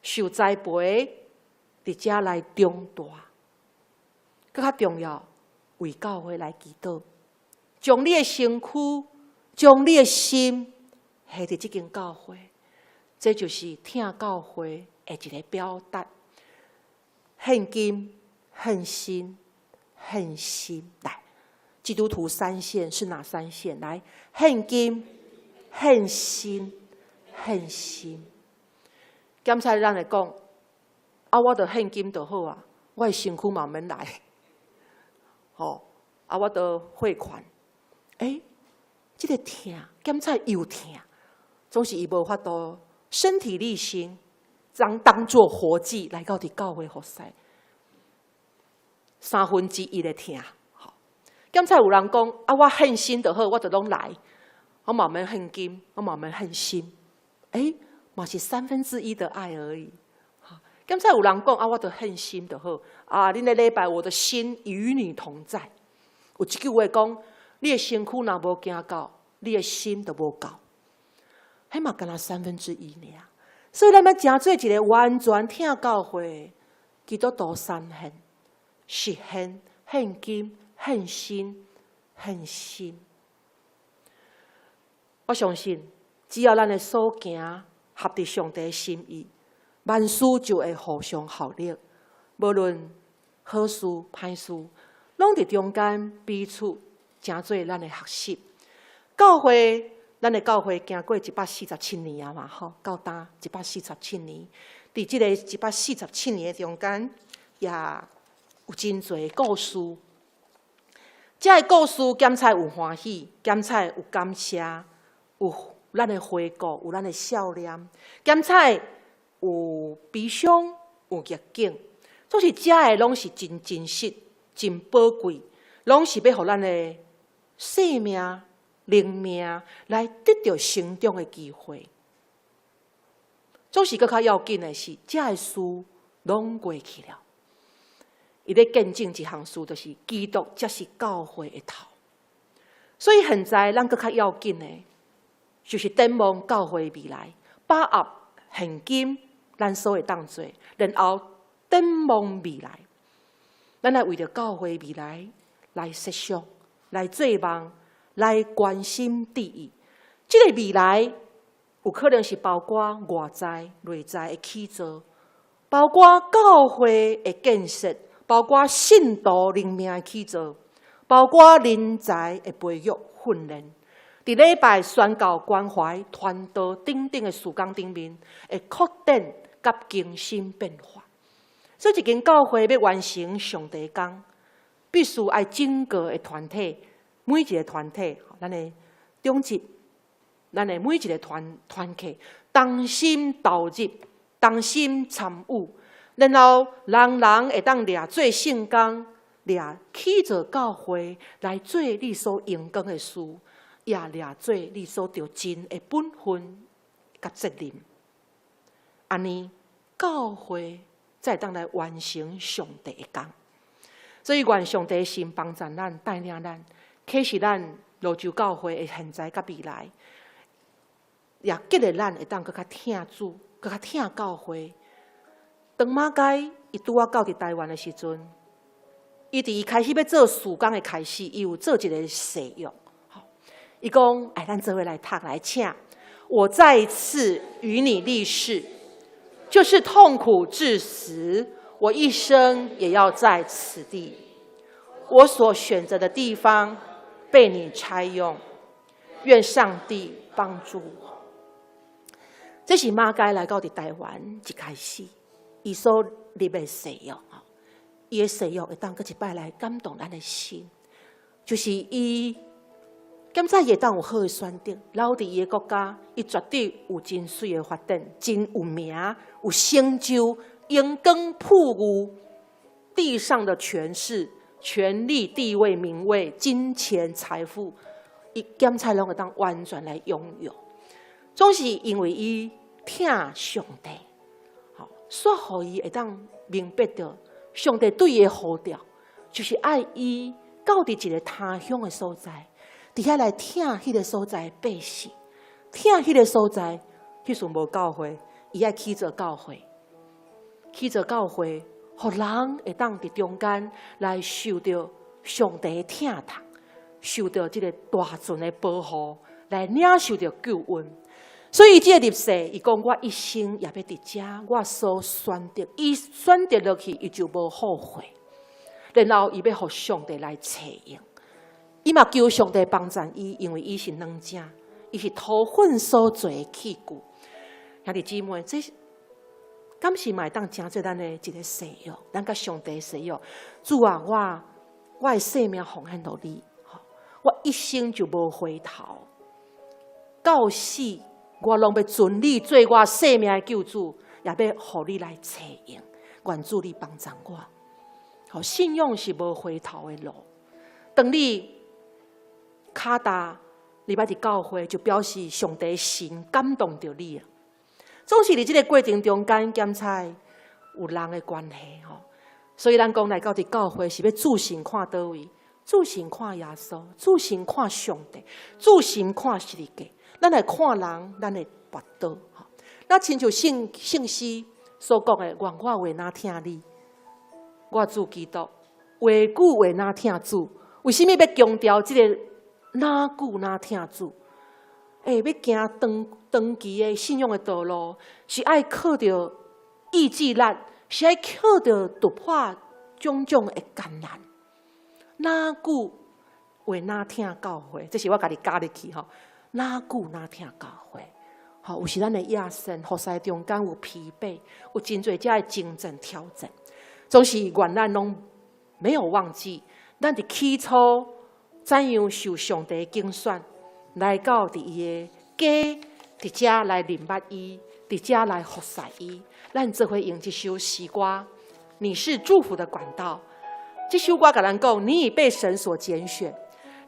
受栽培，佇遮來長大。閣較重要，為教會來祈禱，將你的身軀，將你的心，獻佇這間教會，這就是疼教會的一个表達。獻金、獻身、獻心。來，基督徒三獻是哪三獻？來，獻金、獻身、獻心。檢採咱會講，啊，我著獻金就好啊，我的身軀嘛毋免來，吼，啊，我著匯款。欸，這个疼，檢採又疼。總是伊無法度身體力行，將當作活祭來到佇教會服侍，1/3的疼。檢採有人講啊，我獻身就好，我就攏來，我嘛毋免獻金，我嘛毋免獻心，欸，嘛是1/3的愛而已。檢採有人講啊，我就獻心就好，啊，恁咧禮拜，我的心與你同在。有一句話講，你的身軀若無行到，你的心就無到。彼嘛敢若1/3爾，所以咱欲成做一个完全疼教會基督徒三獻，實獻、獻金、獻身、獻心。我相信，只要咱的所行合佇上帝心意，萬事就會互相效力。無論好事歹事，攏佇中間彼此成做咱的學習。教會。咱的教會行過147年啊嘛，吼，到今一百四十七年，佇這个一百四十七年的中間，也有真濟故事。這个故事檢採有歡喜，檢採有感謝，有咱的回顧，有咱的笑臉，檢採有悲傷，有逆境，總是這个攏是真真實、真寶貴，攏是欲予咱的生命、靈命來得著成長的機會。總是閣較要緊的是，這个事攏過去了。伊咧見證一項事，就是基督才是教會的頭。所以現在咱閣較要緊的，就是展望教會未來，把握現今咱所會當做，然後展望未來。咱來為著教會未來來設想、來做夢、來關心注意。這个未來有可能是包括外在、內在的起造，包括教會的建設，包括信徒靈命的起造，包括人才的培育訓練。佇禮拜宣教、關懷、傳道等等的事工頂面，會擴展佮更新變化。所以，一間教會欲完成上帝工，必須愛整個的團體，每一个團體，咱的長執，咱的每一个團團契，同心投入，同心參與，然後人人會當掠做聖工，掠起造教會來做你所應當的事，也掠做你所著盡的本分佮責任。按呢，教會才會當來完成上帝的工。所以，願上帝神幫助咱，帶領咱，啟示咱蘆洲教會的現在佮未來，也激勵咱會當閣較疼主，閣較疼教會。當馬偕伊拄仔到佇台灣的時陣，伊佇伊開始欲做事工的開始，伊有做一个誓約。伊講：“哎，咱做伙來讀來，請我再次與你立誓，就是痛苦致死，我一生也要在此地。我所選擇的地方被你差用，願上帝幫助我。這是馬偕來到佇台灣一開始，伊所立的誓約，伊的誓約會當閣一擺來感動咱的心，就是伊感覺伊會當有好的選擇，留佇伊的國家，伊絕對有真媠的發展，真有名，有成就，榮光富裕，地上的權勢、權力、地位、名位、金錢、財富，伊檢查攏會當完全來擁有。總是因為伊疼上帝，吼，煞予伊會當明白著上帝對伊的呼召，就是愛伊到佇一個他鄉的所在，佇遐來疼彼個所在的百姓，疼彼個所在，彼時無教會，伊愛起做教會，起做教會，予人會當佇中間來受著上帝的疼痛，受著這个大船的保護，來領受著救恩。所以這个立誓，伊講我一生也欲佇遮，我所選擇，伊選擇落去，伊就無後悔。然後伊欲予上帝來差用，伊嘛求上帝幫贊伊，因為伊是軟正，伊是塗糞所做的器具。兄弟姊妹，這敢是嘛會當成做咱的一个誓約，咱佮上帝誓約。主啊，我的生命奉獻予你，我一生就無回頭，到死我攏欲尊你做我生命的救主，也欲予你來差用。願主你幫助我。好，信仰是無回頭的路。當你跤踏入來佇教會，就表示上帝神感動著你啊。總是佇這个過程中間，檢查有人的關係吼。所以咱講來到佇教會是欲注神看佗位，注神看耶穌，注神看上帝，注神看十字架。咱來看人，咱會跋倒吼。那親像聖詩所講的，願我話若疼你，我主基督，話久話若疼主。為啥物欲強調這个若久若疼主？欸，欲行長長期的信仰的道路，是愛靠著意志力，是愛靠著突破種種的艱難。若久話若疼教會，這是我家己加入去吼。若久若疼教會，吼，有時咱的野生服侍中間有疲憊，有真濟遮的競爭挑戰，總是願咱攏沒有忘記，咱佇起初怎樣受上帝的揀選，來到佇伊的家，佇遮來認捌伊，佇遮來服侍伊。咱做伙用這首詩歌，你是祝福的管道。這首歌共咱講，你已被神所揀選，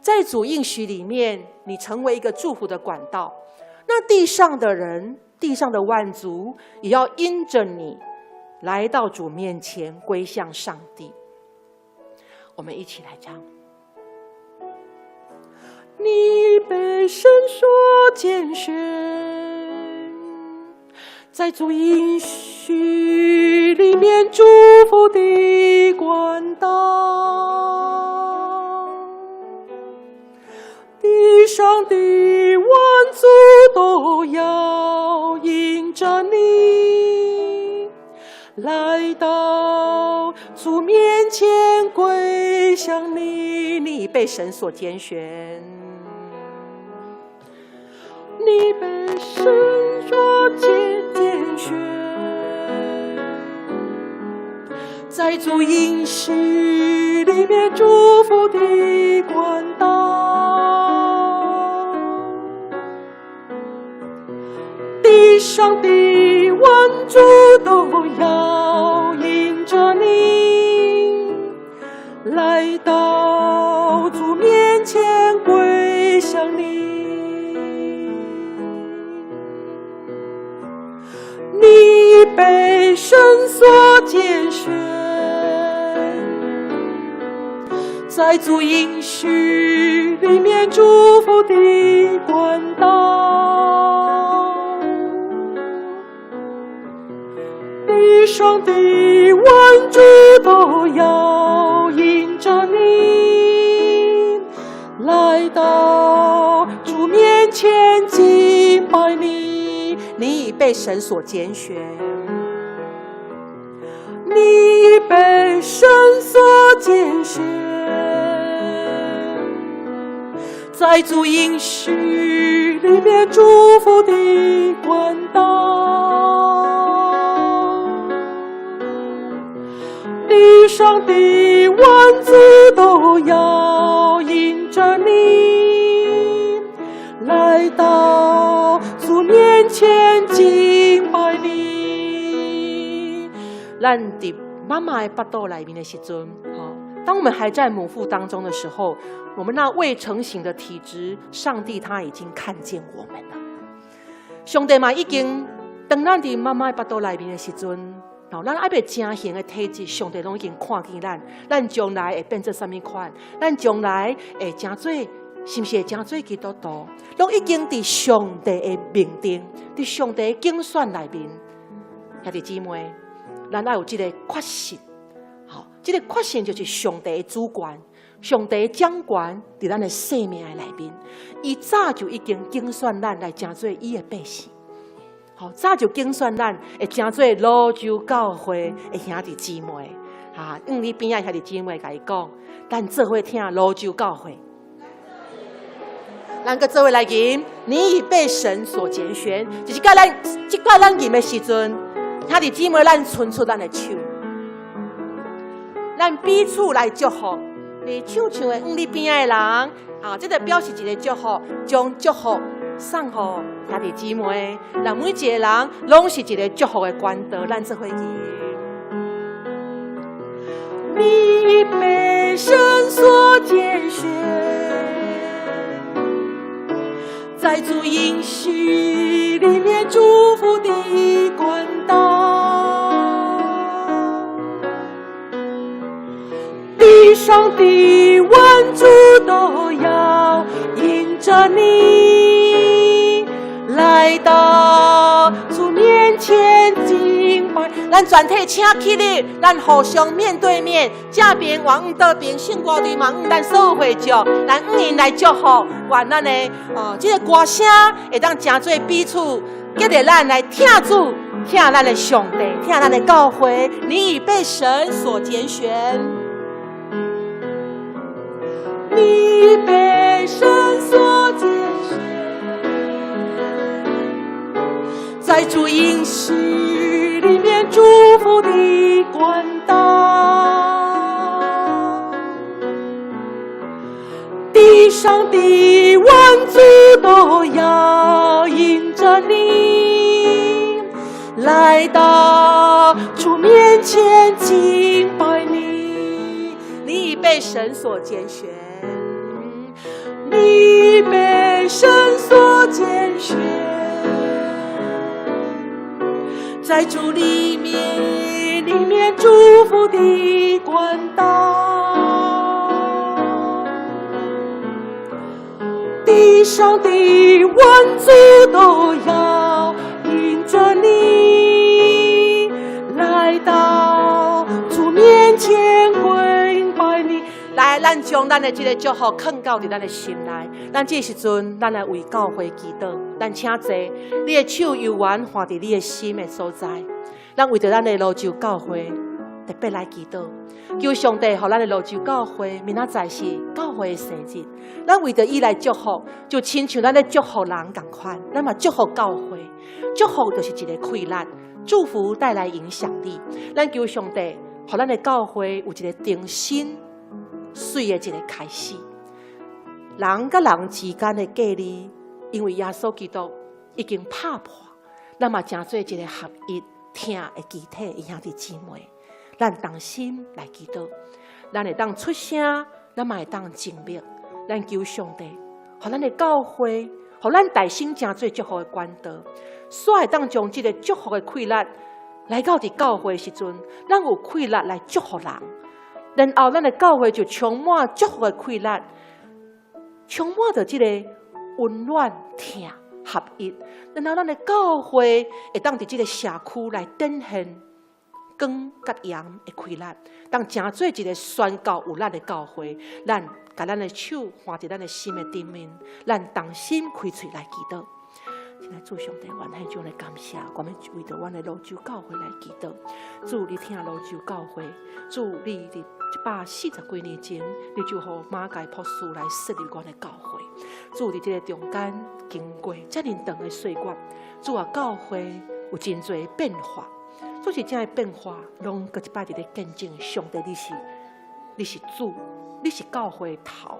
在主應許裡面，你成為一個祝福的管道。那地上的人，地上的萬族，也要因着你來到主面前，歸向上帝。我們一起來唱。你被神所揀選，在主應許裡面祝福的管道，地上的萬族都要因著你來到主面前歸向你。你被神所揀選，你被神所揀選，在主應許裡面祝福的管道，地上的萬族都要因著你來到主面前歸向你。你被神所揀選，在主應許裡面祝福的管道，地上的萬族都要因著你來到主面前敬拜你。你已被神所揀選，你你被神所揀選，在主應許裡面祝福的管道，地上的萬族都要因著你來到主面前敬拜你。咱佇媽媽的腹肚內面的時陣，當我們還在母腹當中的時候，我們那未成形的體質，上帝他已經看見我們了。上帝嘛已經當咱佇媽媽的腹肚內面的時陣，咱還未成形的體質，上帝攏已經看見咱，咱將來會變做啥物款，咱將來會成做，是毋是會成做基督徒，攏已經佇上帝的命定，佇上帝的揀選內面。兄弟姊妹，咱愛有這个確信，好，這个確信就是上帝的主權，上帝的掌權佇咱的生命的內面，伊早就已經揀選咱來成做伊的百姓，好，早就揀選咱會成做蘆洲教會的兄弟姊妹，哈，向你邊仔兄弟姊妹共伊講，咱做伙聽蘆洲教會，咱閣做伙來吟，你已被神所揀選，就是佮咱這擺咱吟的時陣。兄弟姊妹，咱伸出咱的手，咱彼此來祝福。你唱唱的，向你邊仔的人，啊，這个表示一个祝福，將祝福送予兄弟姊妹。讓每一个人攏是一个祝福的管道，咱做伙吟。你被神所揀選，在主應許裡面祝福的管道，地上的萬族都要因著你來到主面前敬拜。咱全體請起立，咱互相面對面，正邊往倒邊，聖歌隊嘛向咱所有會眾，咱向𪜶來祝福，願咱的哦，這个歌聲會當成做彼此激勵咱來疼主，疼咱的上帝，疼咱的教會。你已被神所揀選，你已被神所揀選，在主應許裡面祝福的管道，地上的萬族都要因著你來到主面前敬拜你。你已被神所揀選，你已被神所揀選，在主裡面，裡面祝福的管道，地上的萬族都要因著你來到主面前跪拜你。來，咱將咱的這个祝福囥到佇咱的心內。咱這時陣，咱來為教會祈禱。咱請坐，你的手猶原放佇你的心的所在。咱為著咱的蘆洲教會特別來祈禱，求上帝予咱的蘆洲教會明仔載是教會的生日。咱為著伊來祝福，就親像咱咧祝福人仝款，咱嘛祝福教會。祝福就是一个氣力，祝福帶來影響力。咱求上帝予咱的教會有一个重新媠的一个開始。人佮人之間的隔離，因為耶穌基督已經拍破，咱嘛成做一个合一疼的肢體，兄弟姊妹，咱同心來祈禱，咱會當出聲，咱嘛會當靜默。咱求上帝，予咱的教會，予咱大聲成做祝福的管道，煞會當將這个祝福的氣力來到佇教會的時陣，咱有氣力來祝福人，然後咱的教會就充滿祝福的氣力，充滿著這个溫暖、疼、合一，然後咱的教會會當佇這个社區來展現光佮鹽的氣力，當成做一个宣告有力的教會。咱共咱的手放佇咱的心的頂面，咱同心開喙來祈禱。親愛主上帝，阮獻上來感謝，我們為著阮的蘆洲教會來祈禱。主，你疼蘆洲教會，主，你佇140幾年前，你就予馬偕博士來設立阮的教會。主，佇這个中間經過遮爾長的歲月，主啊，教會有真濟變化，總是這个變化，攏閣一擺佇咧見證上帝，你是主，你是教會頭，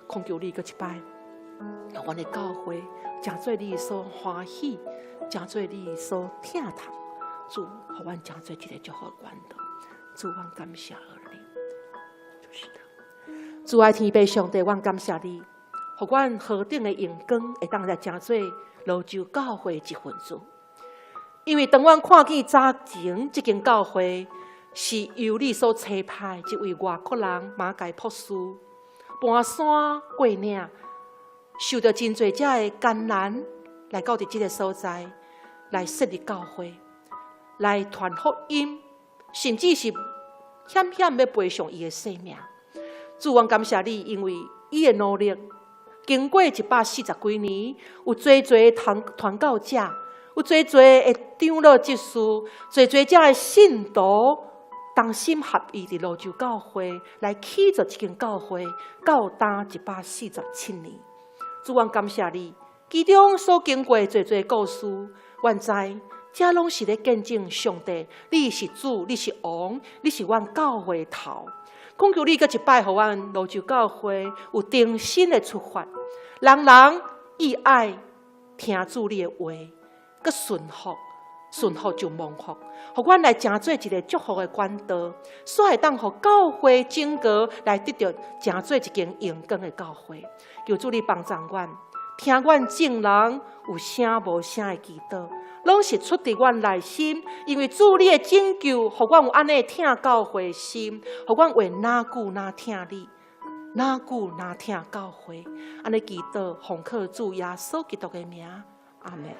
懇求你閣一擺，予阮的教會成做你所歡喜，成做你所疼痛。主，予阮成做一个祝福管道。主，阮感謝你。就是的，主愛天父上帝，阮感謝你，予阮何等的榮光，會當來成做蘆洲教會一份子。因為當阮看見早前這間教會是由你所差派這位外國人馬偕博士搬山過嶺，受著真濟遮的艱難，來到佇這个所在來設立教會，來傳福音，甚至是險險欲賠上伊的性命。主，阮感謝你，因為伊的努力，經過140幾年，有濟濟傳傳教者，有濟濟的長老執事，濟濟遮的信徒同心合意佇蘆洲教會來起造這間教會，到今147年。主，阮感謝你，其中所經過濟濟故事，阮知這攏是咧見證上帝，你是主，你是王，你是阮教會頭。懇求你閣一擺，予阮蘆洲教會有重新的出發，人人意愛聽主你的話，閣順服，順服就蒙福，予阮來成做一个祝福的管道，煞會當予教會整個來得著成做一間榮光的教會。求主你幫助阮，聽阮眾人有聲無聲的祈禱，攏是出佇阮內心，因為主你的拯救，予阮有按呢疼教會心，予阮會哪久哪疼你，哪久哪疼教會。按呢祈禱，奉靠主耶穌基督的名，阿們。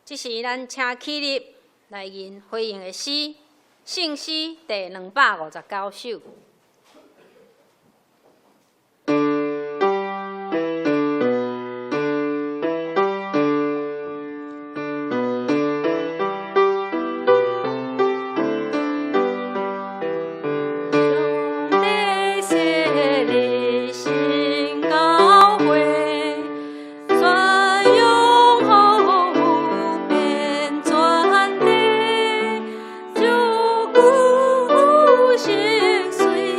這時，咱請起立來吟回應的詩，聖詩第259首。上帝設立新教會，宣揚福遍全地，就久成遂。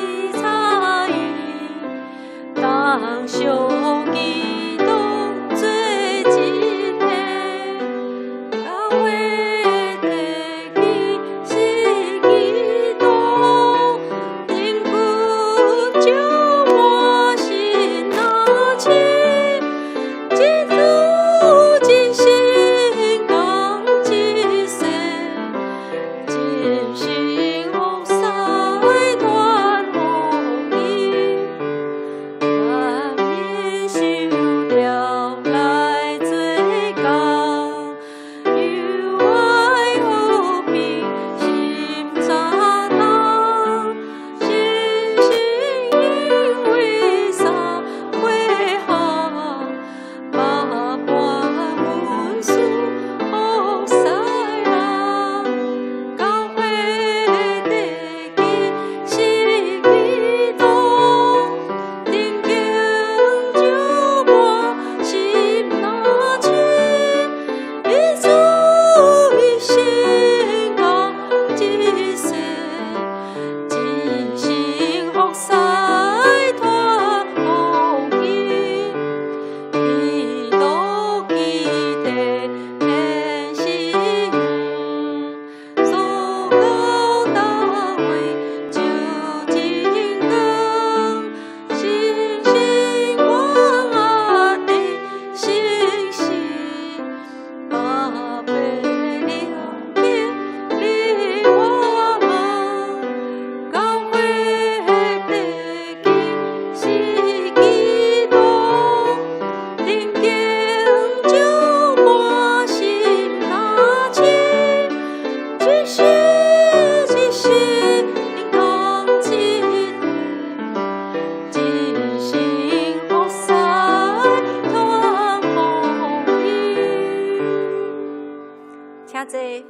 請坐。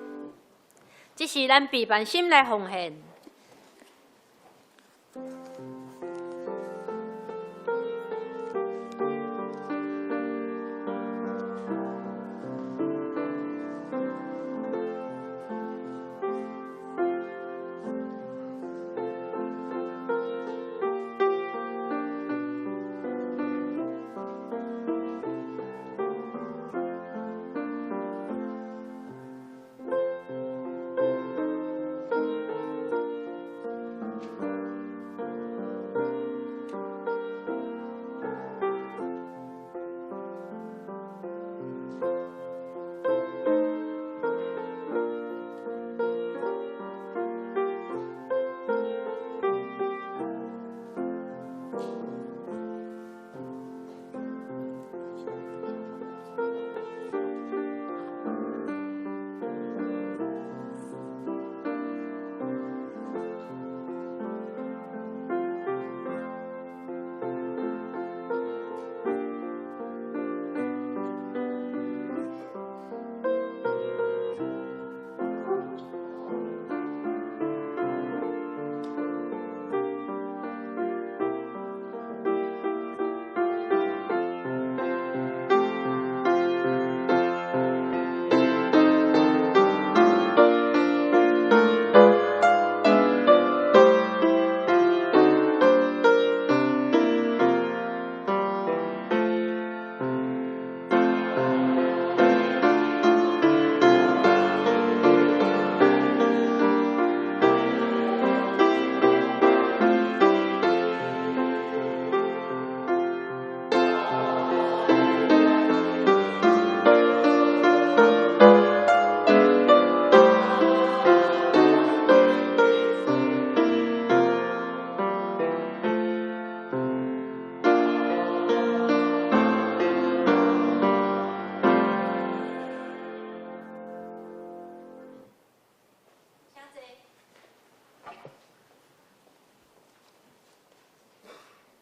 這是咱備辦心來奉獻。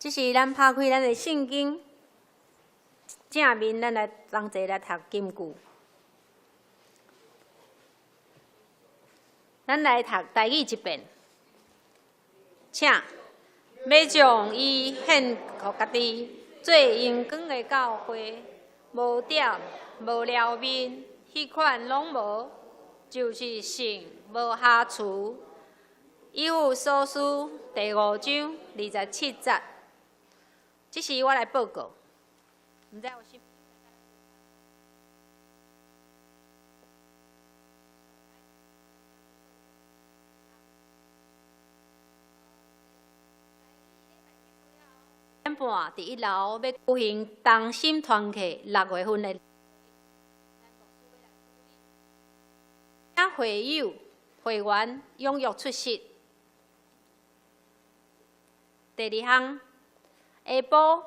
這是咱拍開咱的聖經正面，咱來同齊來讀金句。咱來讀台語一遍，請欲將伊獻予家己做榮光的教會，無點無燎面，彼款攏無，就是聖無瑕疵。以弗所書第五章二十七節。這時我來報告，毋知有啥。點半佇一樓欲舉行同心團契六月份的，請會友會員踴躍出席。第二項，下晡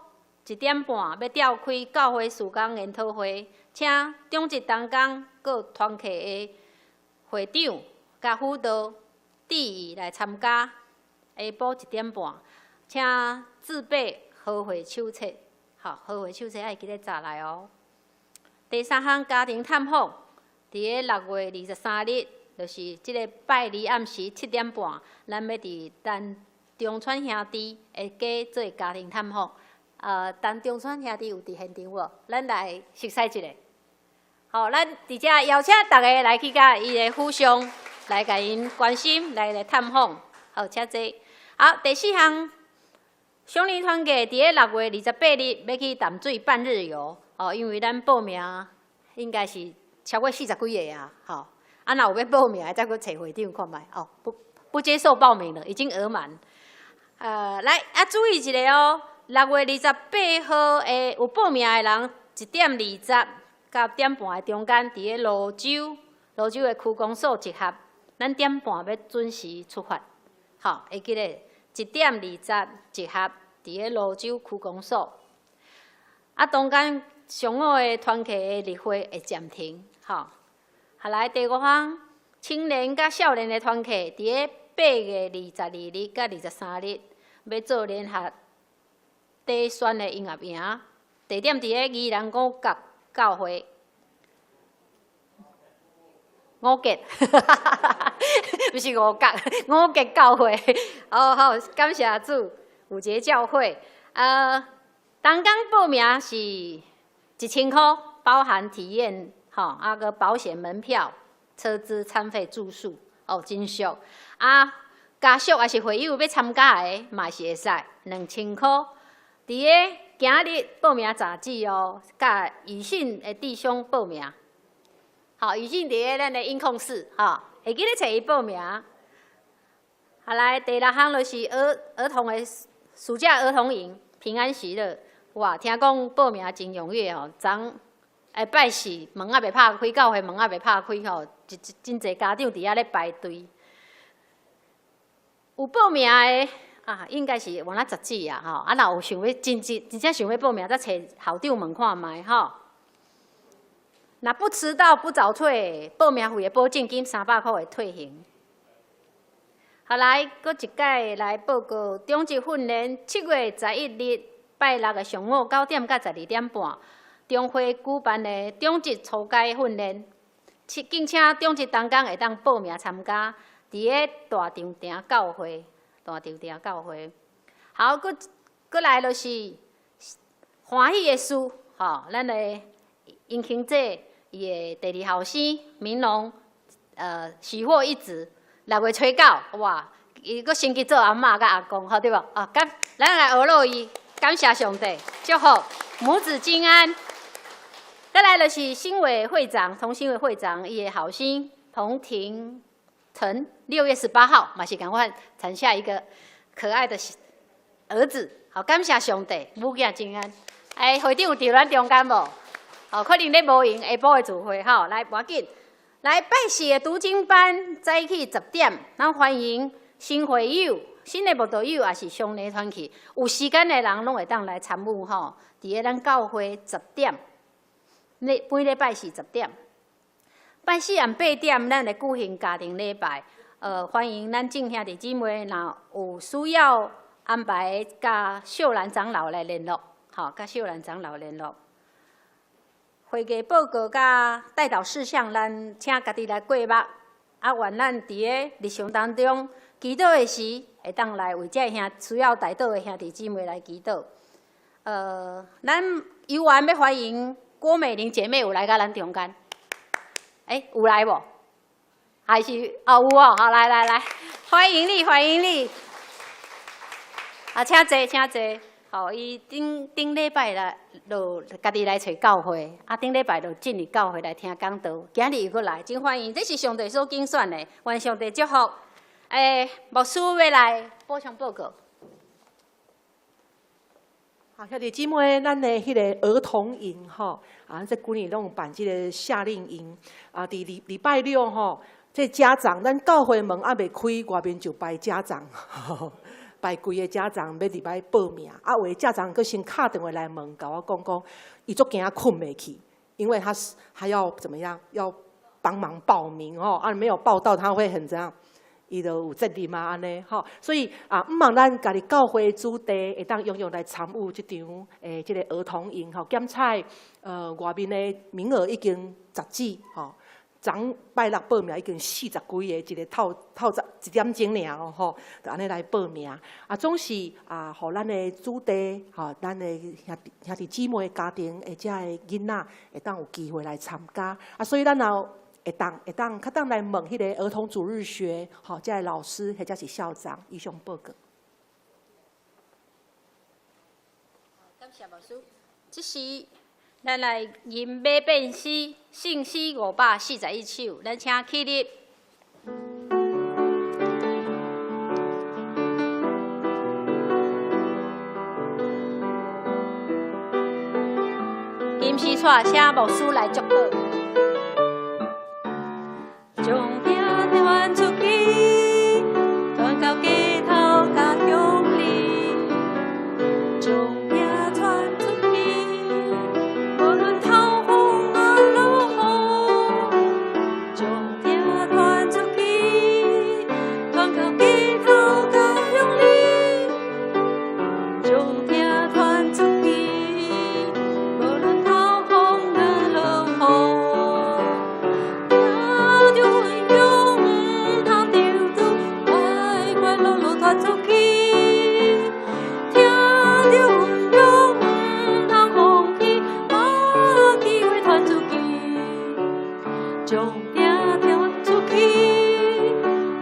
一點半欲召開教會事工研討會，請長執同工閣團契的會長佮輔導致意來參加。下晡一點半，請自備和會手冊，好，和會手冊愛記得帶來哦。第三項家庭探訪，佇咧六月二十三日，就是這个拜二暗時七點半，咱欲佇陳中川兄弟的家做家庭探訪。陳中川兄弟有佇現場無？咱來熟似一下。好，咱佇遮邀請逐家來去佮伊的府上來共𪜶關心，來來探訪。好，請坐。好，第四項，少年團契佇咧六月二十八日欲去淡水半日遊。哦，因為咱報名應該是超過四十幾个啊，吼。啊，若有欲報名的，再閣揣會長看覓。哦，不，不接受報名了，已經額滿。來啊，注意一下哦，六月二十八號的有報名的人，一點二十到點半的中間，佇咧蘆洲，蘆洲的區公所集合。咱點半欲準時出發，吼，會記得一點二十集合，佇咧蘆洲區公所。啊，中間上午的團契的例會會暫停，吼。後來第五項，青年佮少年的團契，佇咧八月二十二日佮二十三日，欲做聯合底選的音樂營，地點佇咧宜蘭五角教會。五結，毋是五角，五結教會。哦好，感謝主，五結教會。同工報名是1000箍，包含體驗，吼，啊閣保險門票、車資、餐費、住宿，哦，真俗。啊，家屬抑是會友欲參加的，嘛是會使2000箍。佇咧今日報名截止哦，佮以信的弟兄報名。好，以信佇咧咱的音控室，吼，會記咧揣伊報名。好來，第六項就是兒童的暑假兒童營，平安喜樂。哇，聽講報名真踴躍吼，昨下拜四門猶未拍開，教會門猶未拍開吼，一真濟家長佇遐咧排隊。有報名的啊，應該是換仔截止啊，吼！啊，若有想欲真真真正想欲報名，再揣校長問看覓吼。若不遲到不早退，報名費的保證金300箍會退還。後來，閣一擺來報告，長職訓練7月11日拜六的上午9點到12點半，中會舉辦的長職初階訓練，敬請長職同工會當報名參加，佇咧大長埕教會，大長埕教會。好，閣來就是歡喜的事，吼，咱的殷勤姐伊的第二後生明龍，喜獲一子，6月初9，哇，伊閣升級做阿嬤佮阿公，吼對無？啊，感，咱來學落伊，感謝上帝，祝福母子均安。再來就是新委會長，童新會會長伊的後生彭廷成，6月18號嘛是仝款產下一個可愛的兒子，好，感謝上帝，母子均安。欸，會長有佇咱中間無？哦，可能咧無閒，下晡的聚會吼，來，無要緊。來拜四的讀經班早起10點，咱歡迎新會友、新的慕道友，抑是雙禮團契，有時間的人攏會當來參與吼。佇咧咱教會十點，每每禮拜四十點，拜四暗8點，咱會舉行家庭禮拜。歡迎咱眾兄弟姊妹，若有需要安排，佮秀蘭長老來聯絡，吼，佮秀蘭長老聯絡。會議報告佮代禱事項，咱請家己來過目。啊，願咱佇咧日常當中祈禱的時，會當來為這兄需要代禱的兄弟姊妹來祈禱。咱猶原欲歡迎郭美玲姐妹有來佮咱中間。欸，有來無？還是哦有哦，好來來來，歡迎你，歡迎你。啊，請坐，請坐。吼，伊頂頂禮拜來，就家己來揣教會，啊，頂禮拜就進入教會來聽講道，今日又閣來，真歡迎。這是上帝所揀選的，願上帝祝福。欸，牧師欲來補充報告。好，兄弟姊妹，咱的彼个兒童營吼，啊，這幾年攏有辦這个夏令營，啊，佇禮禮拜六吼，這家長，咱教會門猶未開，外面就排家長。排規个家長欲入來報名，啊，有的家長閣先敲電話來問，共我講講，伊足驚睏袂去，因為他是還要怎麼樣，要幫忙報名吼，啊，沒有報到他會很怎樣，伊就有責任啊，按呢吼，所以啊，毋望咱家己教會子弟會當踴躍來參與這場這个兒童營吼，檢採外面的名額已經截止吼。昨拜六報名已經四十幾个，一个透透早一點鐘爾哦吼，就按呢來報名。啊，總是啊，予咱的子弟吼，咱的兄弟兄弟姊妹家庭的遮的囡仔會當有機會來參加。啊，所以咱若會當較當來問彼個兒童主日學吼，遮的老師或者是校長，以上報告。感謝牧師。這時，咱來吟馬變詩，聖詩541首，咱請起立。金絲帶，請牧師來祝禱。將疼傳出去，傳到街頭佮鄉里，將疼傳出去，無論透風抑落雨，將疼傳出去，傳到街頭佮鄉里，將疼傳出去，無論透風抑落雨。傳出去，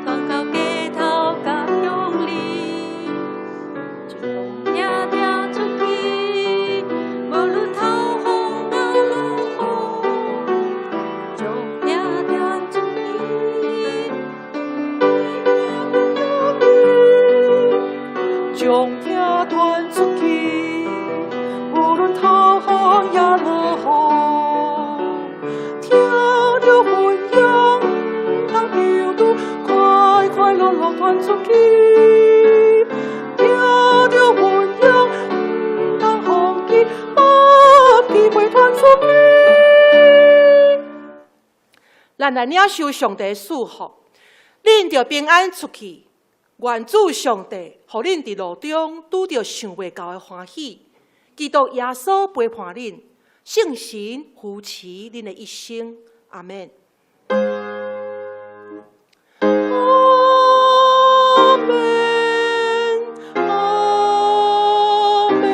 傳到街頭佮鄉里，將疼傳出去，無論透風抑落雨，將疼傳出去。將疼傳出去，無論透風抑落雨，聽著分享，毋通丟丟，快快樂樂傳出去。聽著分享，毋通放棄，把機會傳出去。咱來領受上帝的祝福，恁著平安出去，願主上帝予恁佇路中拄著想袂到的歡喜。基督耶穌陪伴恁，聖神扶持恁的一生。阿們。阿們，阿們，阿阿們。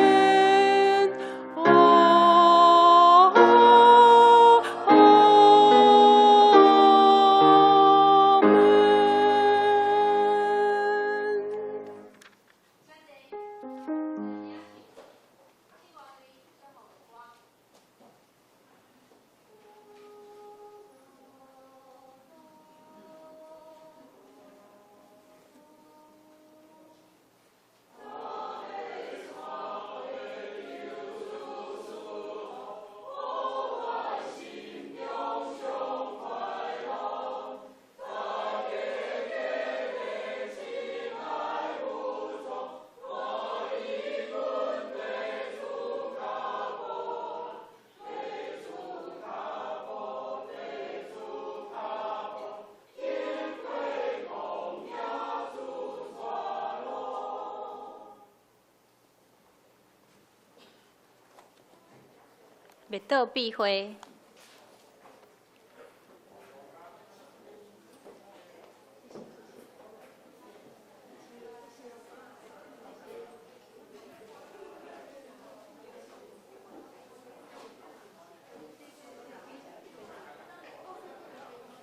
默禱閉會。